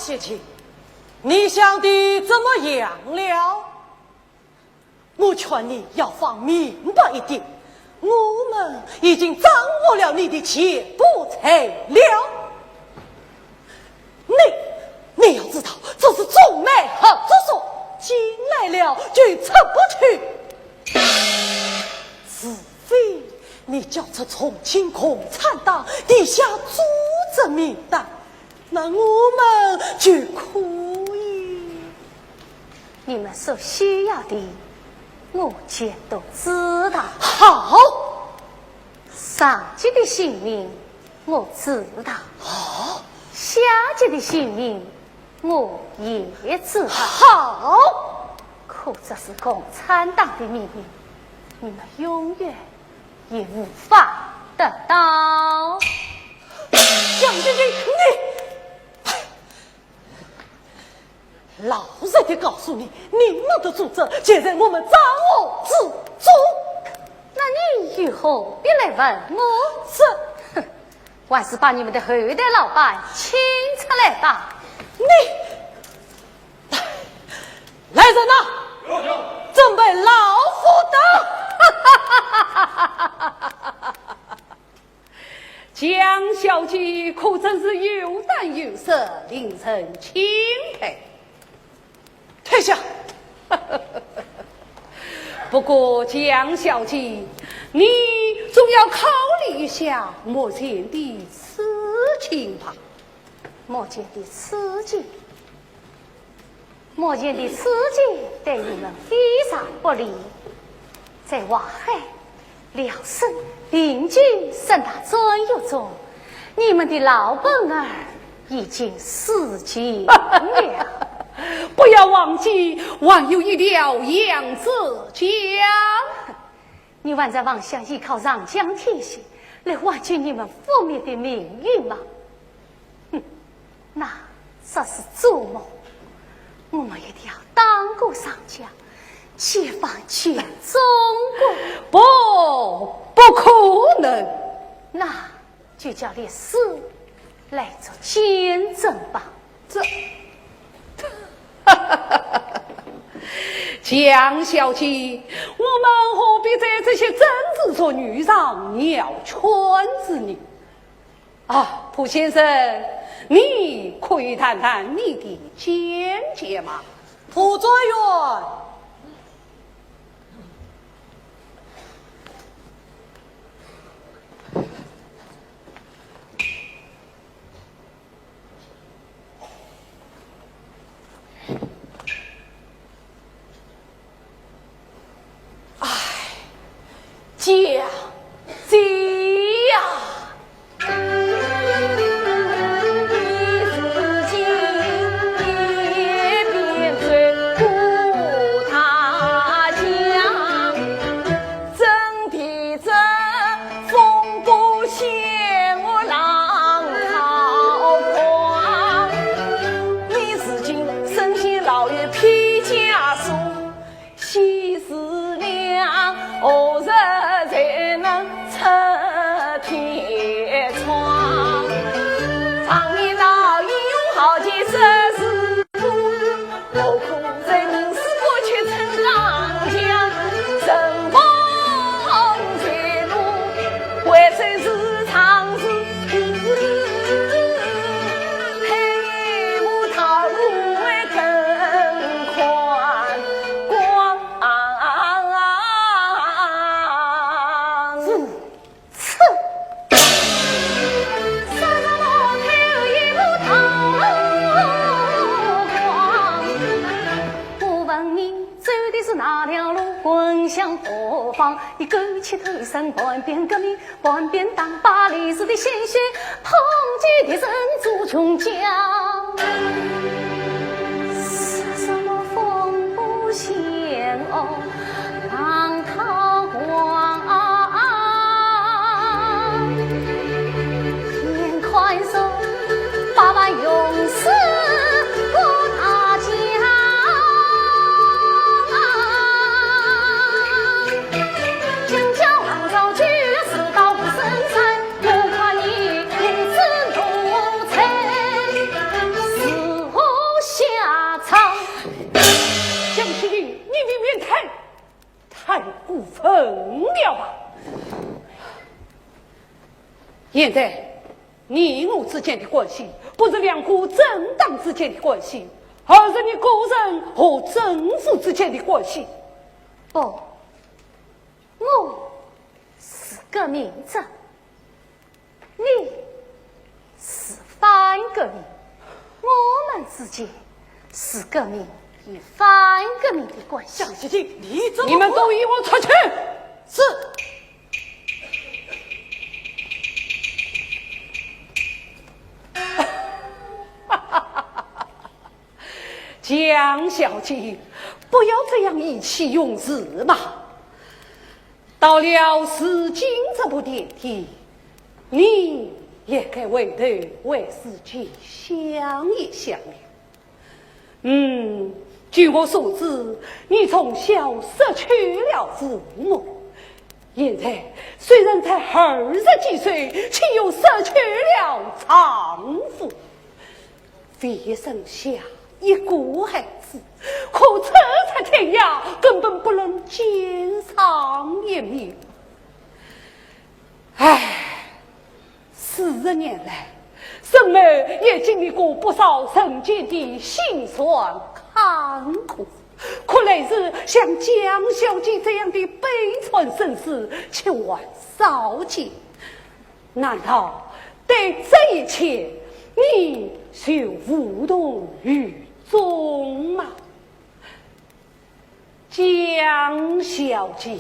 雪琴，你想得怎么样了？我劝你要放明白一点，我们已经掌握了你的全部材料。你，你要知道，这是中美合作所，进来了就出不去。除非你交出重庆共产党地下组织名单，那我们就可以。你们所需要的，我全都知道。好，上级的姓名我知道。哦，下级的姓名我也知道。好，可这是共产党的秘密，你们永远也无法得到。杨晶晶，你……老实地告诉你，你们的组织就在我们掌握之中。那你又何必来问我？这……哼，还是把你们的后台老板请出来吧。你……来，来人呐，准备老虎刀。 江小姐可真是有胆有识，令人钦佩。退下。不过，江小姐，你总要考虑一下目前的处境吧。目前的处境？ 目前的处境对你们非常不利，在淮海、辽沈、临津三大战役中，你们的老本儿已经死尽了。不要忘记，还有一条扬子江。你还在妄想依靠长江铁线来挽救你们覆灭的命运吗？ 哼，那只是做梦。我们一定要打过长江，解放全中国。不，不可能。那就叫历史来做见证吧。这……江小姐，我们何必在这些政治术语上绕圈子呢？ 啊，蒲先生，你可以谈谈你的见解吗？蒲状元。 唉，姐呀，姐呀！ 我问你走的是哪条路，滚向何方？你勾起头身，叛变革命，叛变党，把历史的鲜血，捧起敌人做穷将。什么风波险恶，浪淘荒。眼看着百万勇士过大江。今朝王朝就要死到无声山，我看你无知奴才，是何你未免太，太过分了吧？现在，你我之间的关系，不是两国政党之间的关系，而是你个人和政府之间的关系。不，我是革命者， 你是反革命，我们之间是革命与反革命的关系。江小姐，你怎么，你们都与我出去！是。江小姐，不要这样意气用事嘛。 到了如今这步田地，你也该回头为自己想一想了。嗯，据我所知，你从小失去了父母，现在虽然才二十几岁，却又失去了丈夫。 只剩下一个孩子，可走出天涯，根本不能见上一面。唉，四十年来，沈某也经历过不少人间的辛酸坎坷，可类似像江小姐这样的悲惨身世，却还少见。 难道对这一切，你就无动于衷吗？江小姐。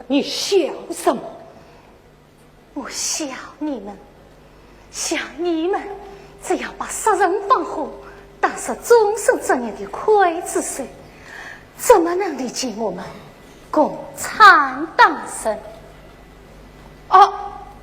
你笑什么？我笑你们，像你们这样把杀人放火、打死终身罪人的刽子手，怎么能理解我们共产党人？ 啊，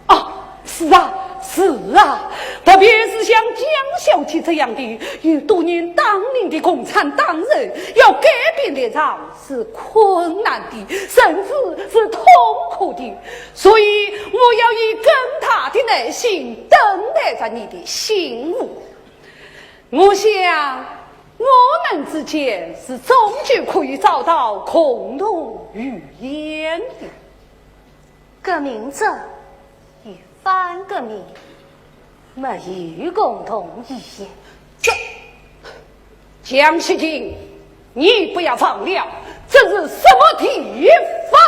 啊，是啊，是啊，特别是像江小姐这样的有多年党龄的共产党人，要改变立场是困难的，甚至是痛苦的。所以我要以更大的耐心等待着你的醒悟。我想，我们之间是终究可以找到共同语言的。 革命者与反革命没有共同语言。这，江西金，你不要忘了，这是什么地方？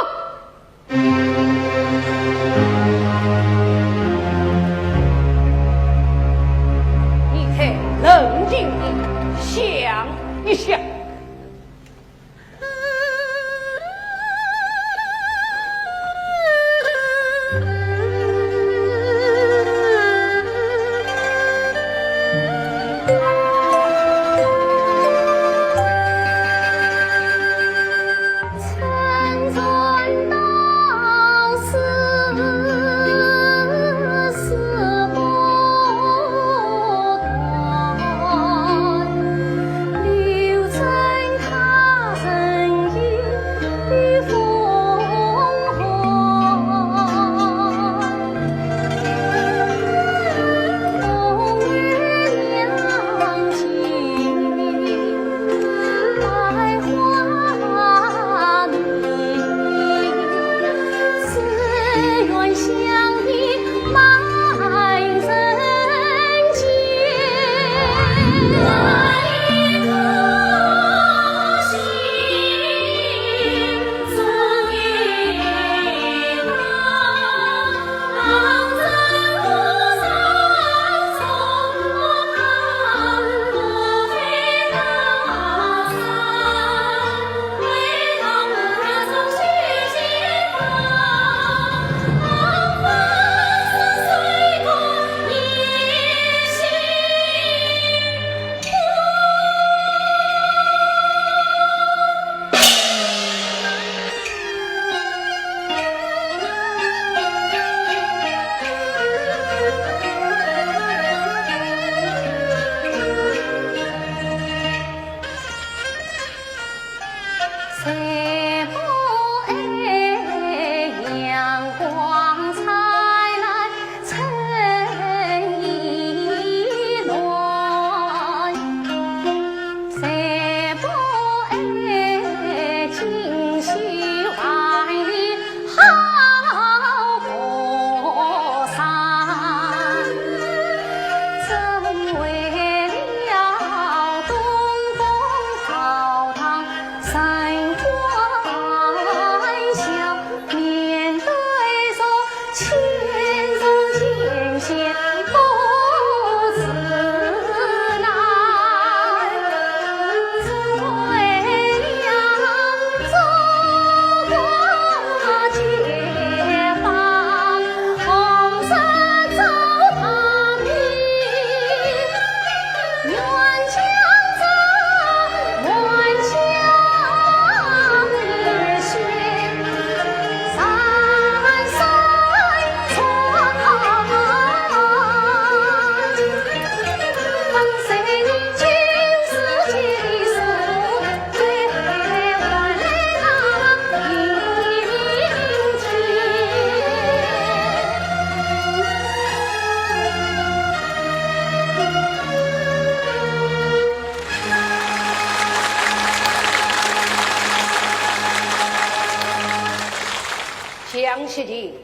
江雪琴，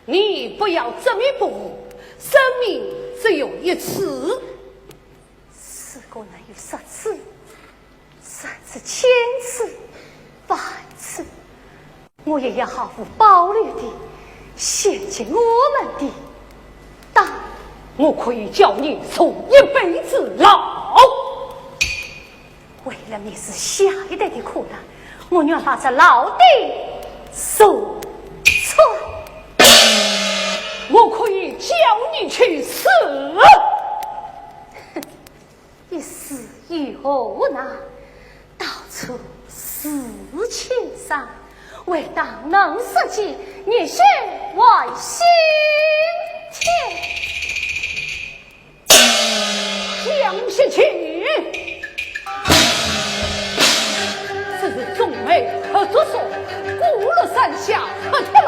你不要执迷不悟，生命只有一次。如果能有十次， 甚至千次、万次，我也要毫无保留地献给我们的党。我可以叫你坐一辈子牢。为了你是下一代的苦难，我愿把这牢底坐穿。我可以叫你去死。 一死又何难？到处是千山，为党能舍己，热血换新天。江雪琴，此事中美合作所，孤落山下黑铁路，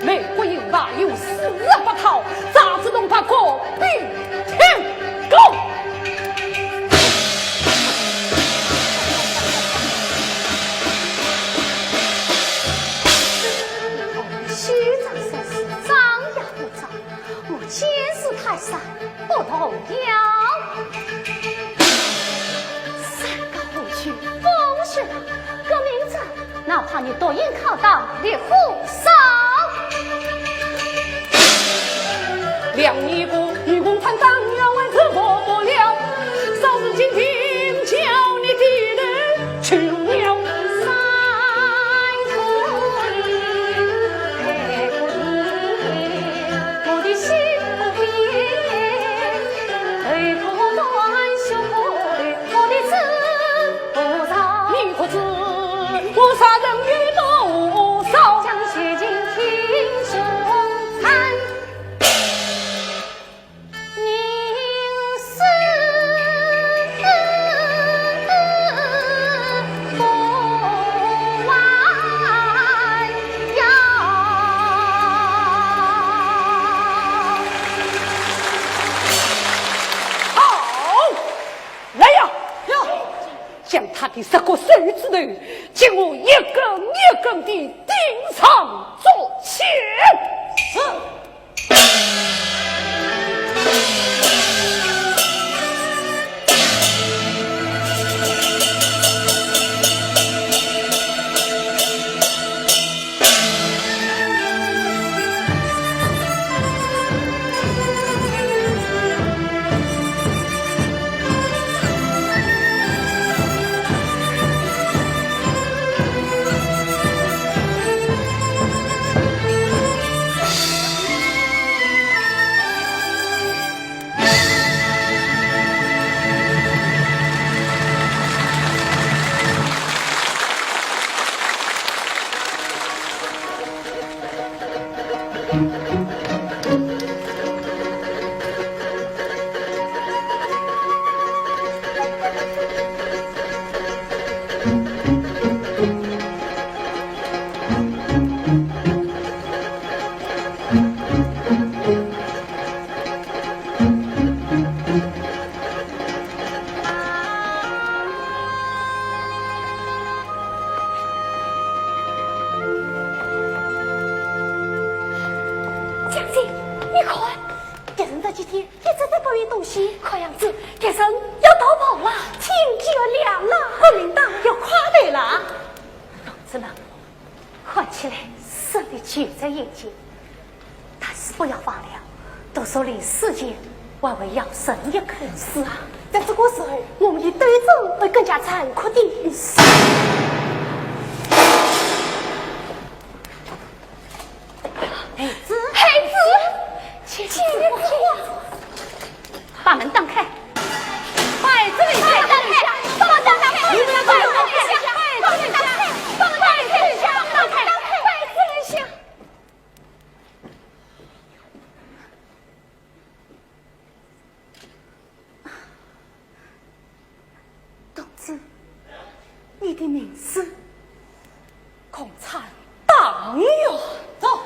美国英法有四十八套，咋子弄把国兵 天狗！我们虚张声势，张牙舞爪，我见识泰山不动摇。山高皇帝远，风雪大，革命者 哪怕你独饮拷打烈火烧。两年过，与共产党员为之活不了，少时今天叫你低头去了。山可以，我的心不变，头不断，胸不对，我的志 不饶。你可知我杀人有多少？江雪琴听胸残，凝视不还腰。好，来呀！呀！ 将他的十个手指头，给我一根一根地钉上作孽。是。将军，你看，敌人这几天一直在抱怨东西，看样子敌人要逃跑了，天就要亮了，国民党要垮台了。同志们，看起来胜利就在眼前，但是不要忘了，读书人世界还会要人一口。是啊，在这个时候，我们的斗争会更加残酷的。 孩子，孩子，请你坐。把门打开，把孩子留下，把门打开，把门打开，把门打开，把门打开，把门打开，把孩子留下。 同志，你的名字？共产党员。走。走。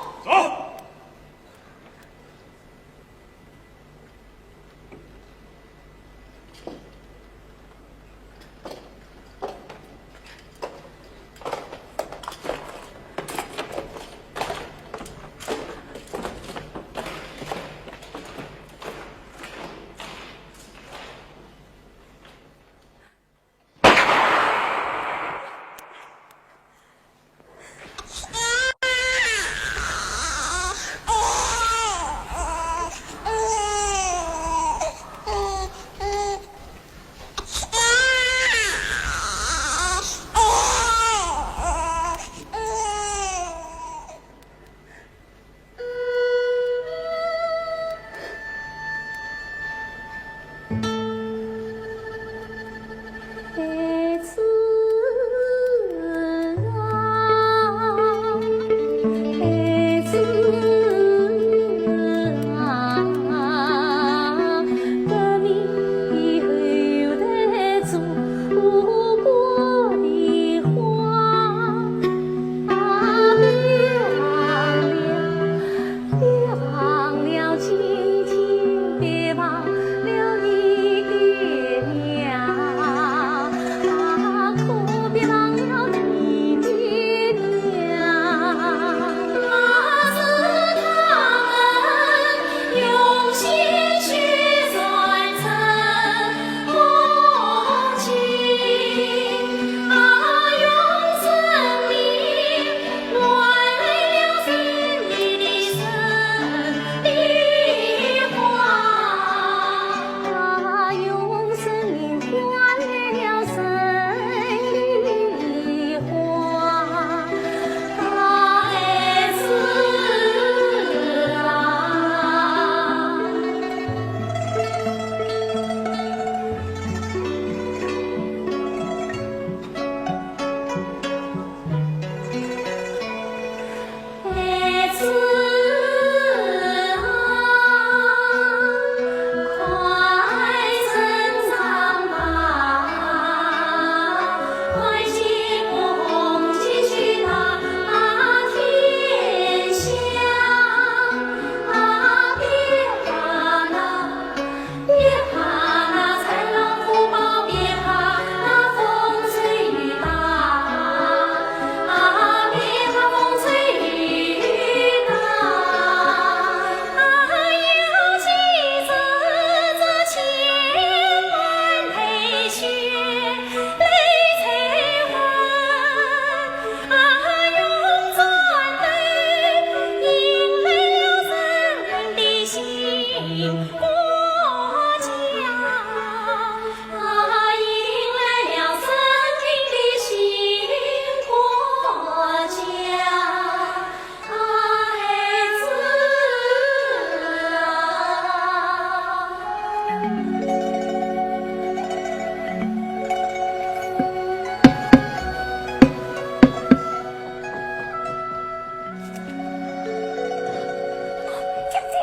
将军，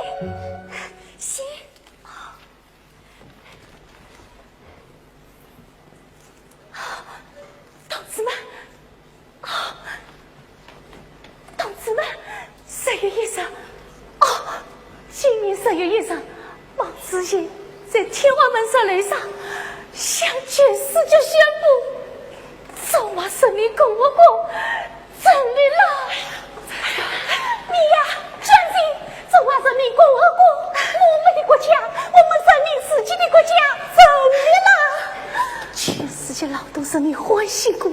信。 同志们，啊，同志们，十月一日，哦，今年十月一日，毛主席在天安门石楼上向全世界宣布，中华人民共和国 胜利了！你呀，将军，中华人民欢喜过，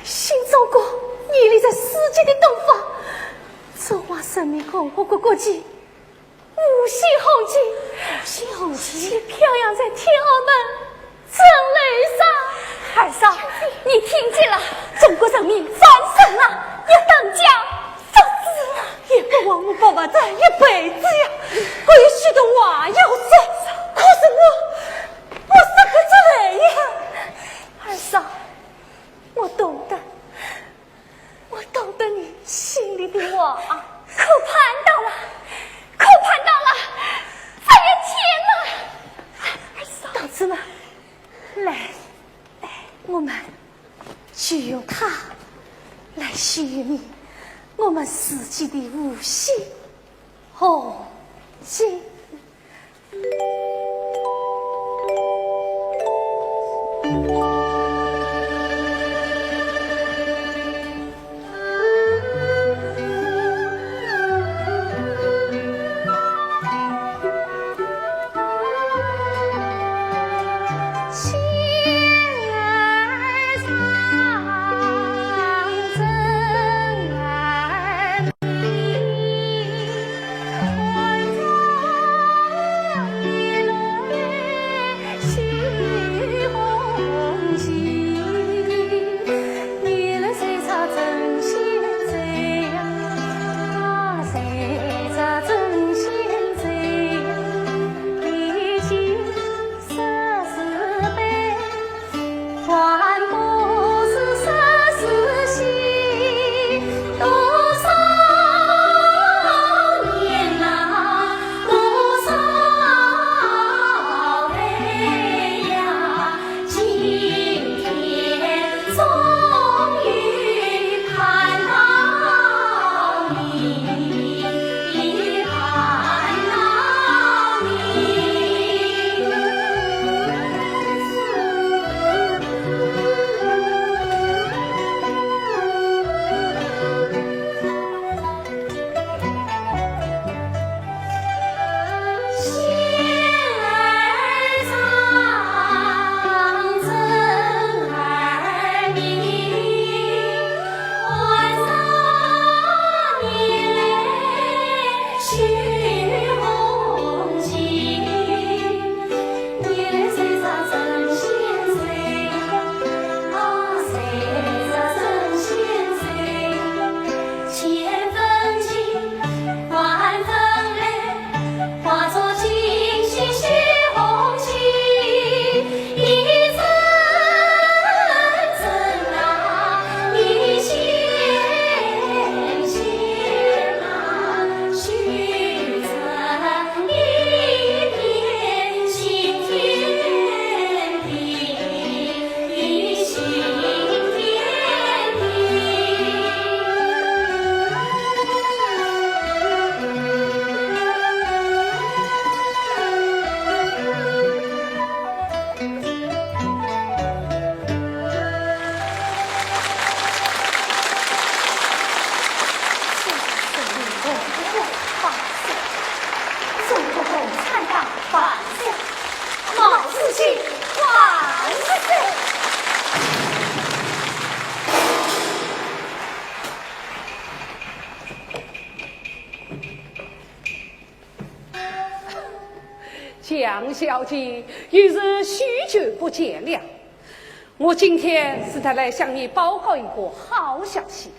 心中过，你立在世界的东方，中华人民共和国国旗，五星红旗，五星红旗飘扬在天安门城楼上。二嫂，你听见了，中国人民战胜了，要当家作主了。也不枉我白白等一辈子呀，还有许多话要说，可是我，我说不出来呀。二嫂，我懂得，我懂得你心里的话。可盼到了，可盼到了，这一天了。二嫂，同志们，来，我们就用它来纪念我们自己的五星红旗。中国共产党万岁！毛主席万岁！江小姐，又是许久不见了。我今天实在来向你报告一个好消息。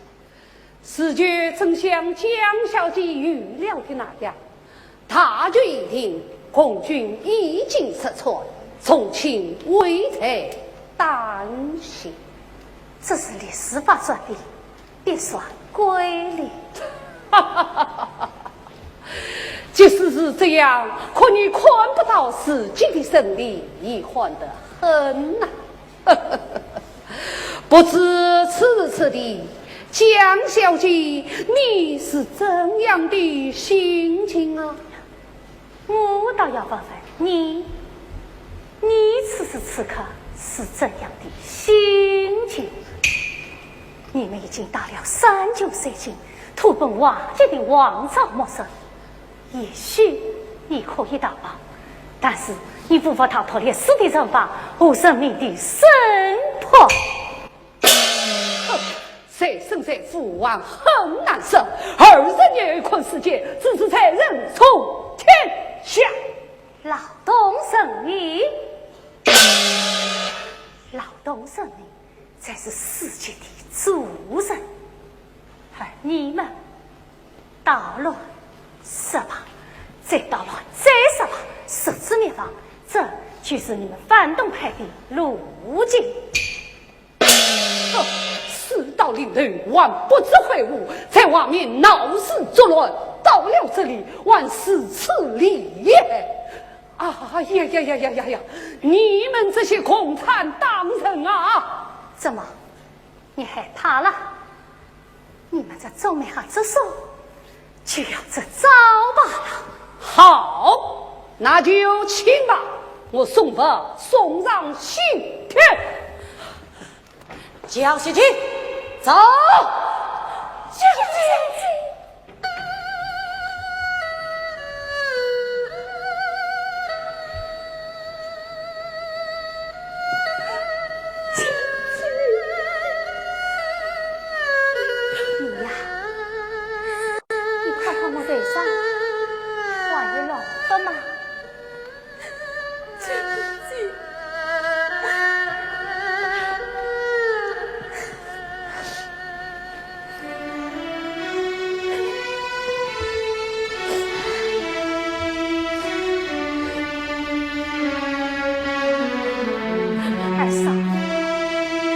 事情真像江小姐预料的那样，大局已定，共军已经失川，重庆危在旦夕。这是历史法则的 必然规律。即使是这样，可你看不到自己的胜利，遗憾得很呐。不知此时此地，江小姐，你是怎样的心情啊？ 我倒要问问你，你此时此刻是怎样的心情？你们已经打了三军三进，土崩瓦解的王朝末日。也许你可以逃跑，但是你无法逃脱历史的惩罚和人民的审判。我恨难舍。二十年困世间，只是才人从天下。老东神医，老东神医才是世界的主人。而你们捣乱十八，再捣乱再十八，实至灭亡，这就是你们反动派的路径。 哼，事到临头还不知悔悟，在外面闹事作乱，到了这里还如此厉害。啊呀呀呀呀呀呀！你们这些共产党人啊！怎么，你害怕了？你们这种没好这手，就要这招罢了。好，那就请吧，我送佛送上西天。 叫西去，走。你呀，你看看我头上还有老发吗？ 二嫂，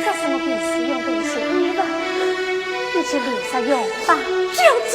这是我平时用的一些衣服，你去留着用吧。小姐，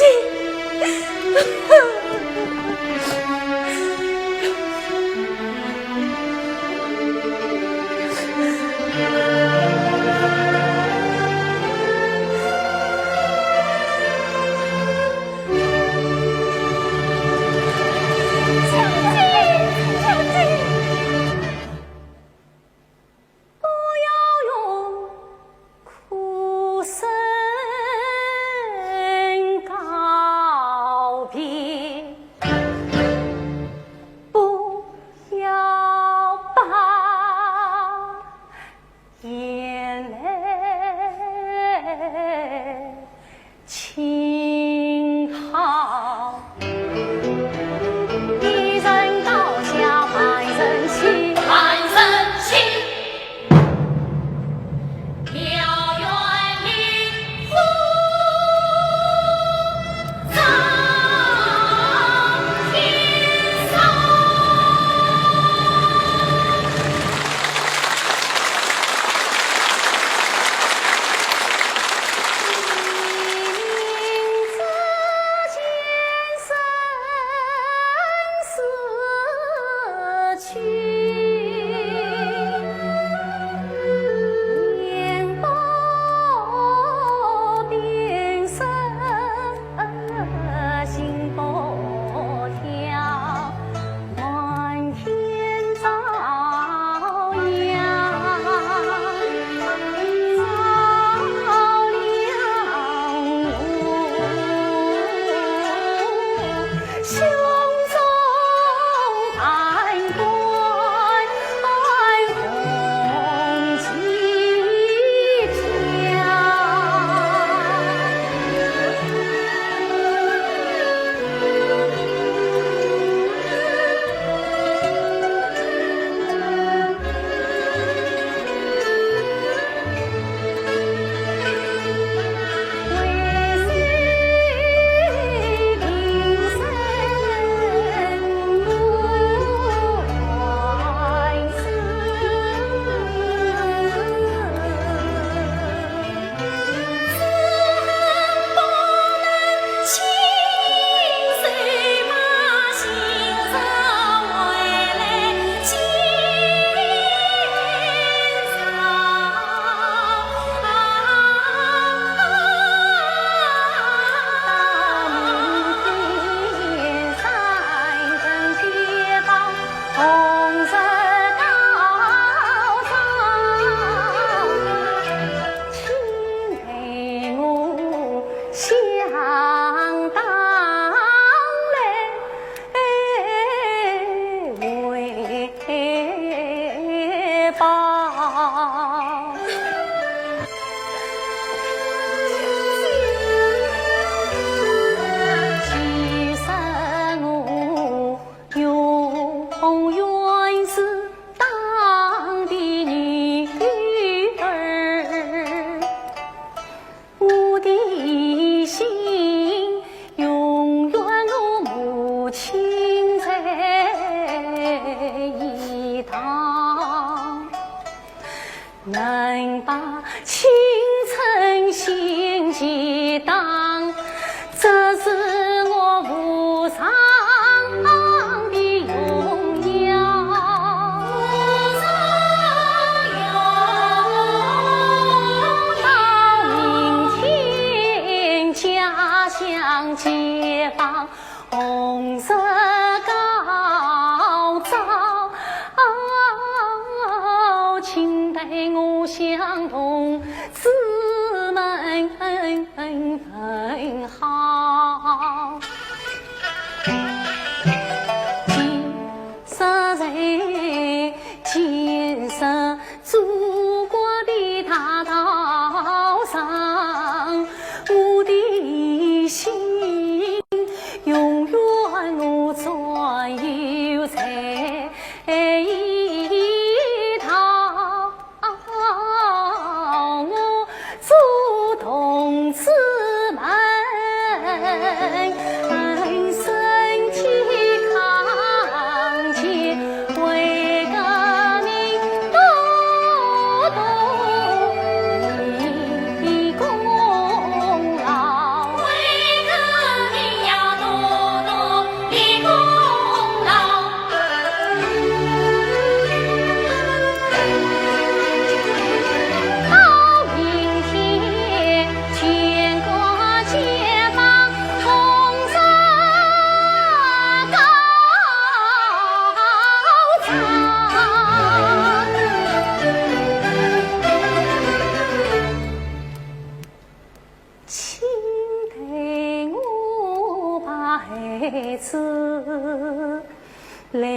来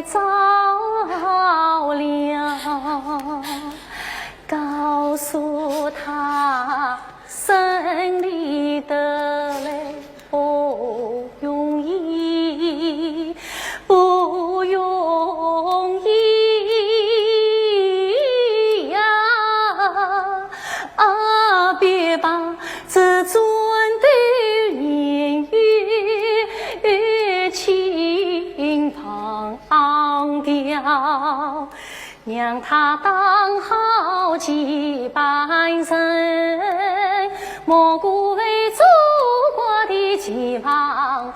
着了，告诉他胜利得来不容易，不容易呀。啊，别把这砖头言语轻放掉，让他当好接班人，莫辜负祖国的期望。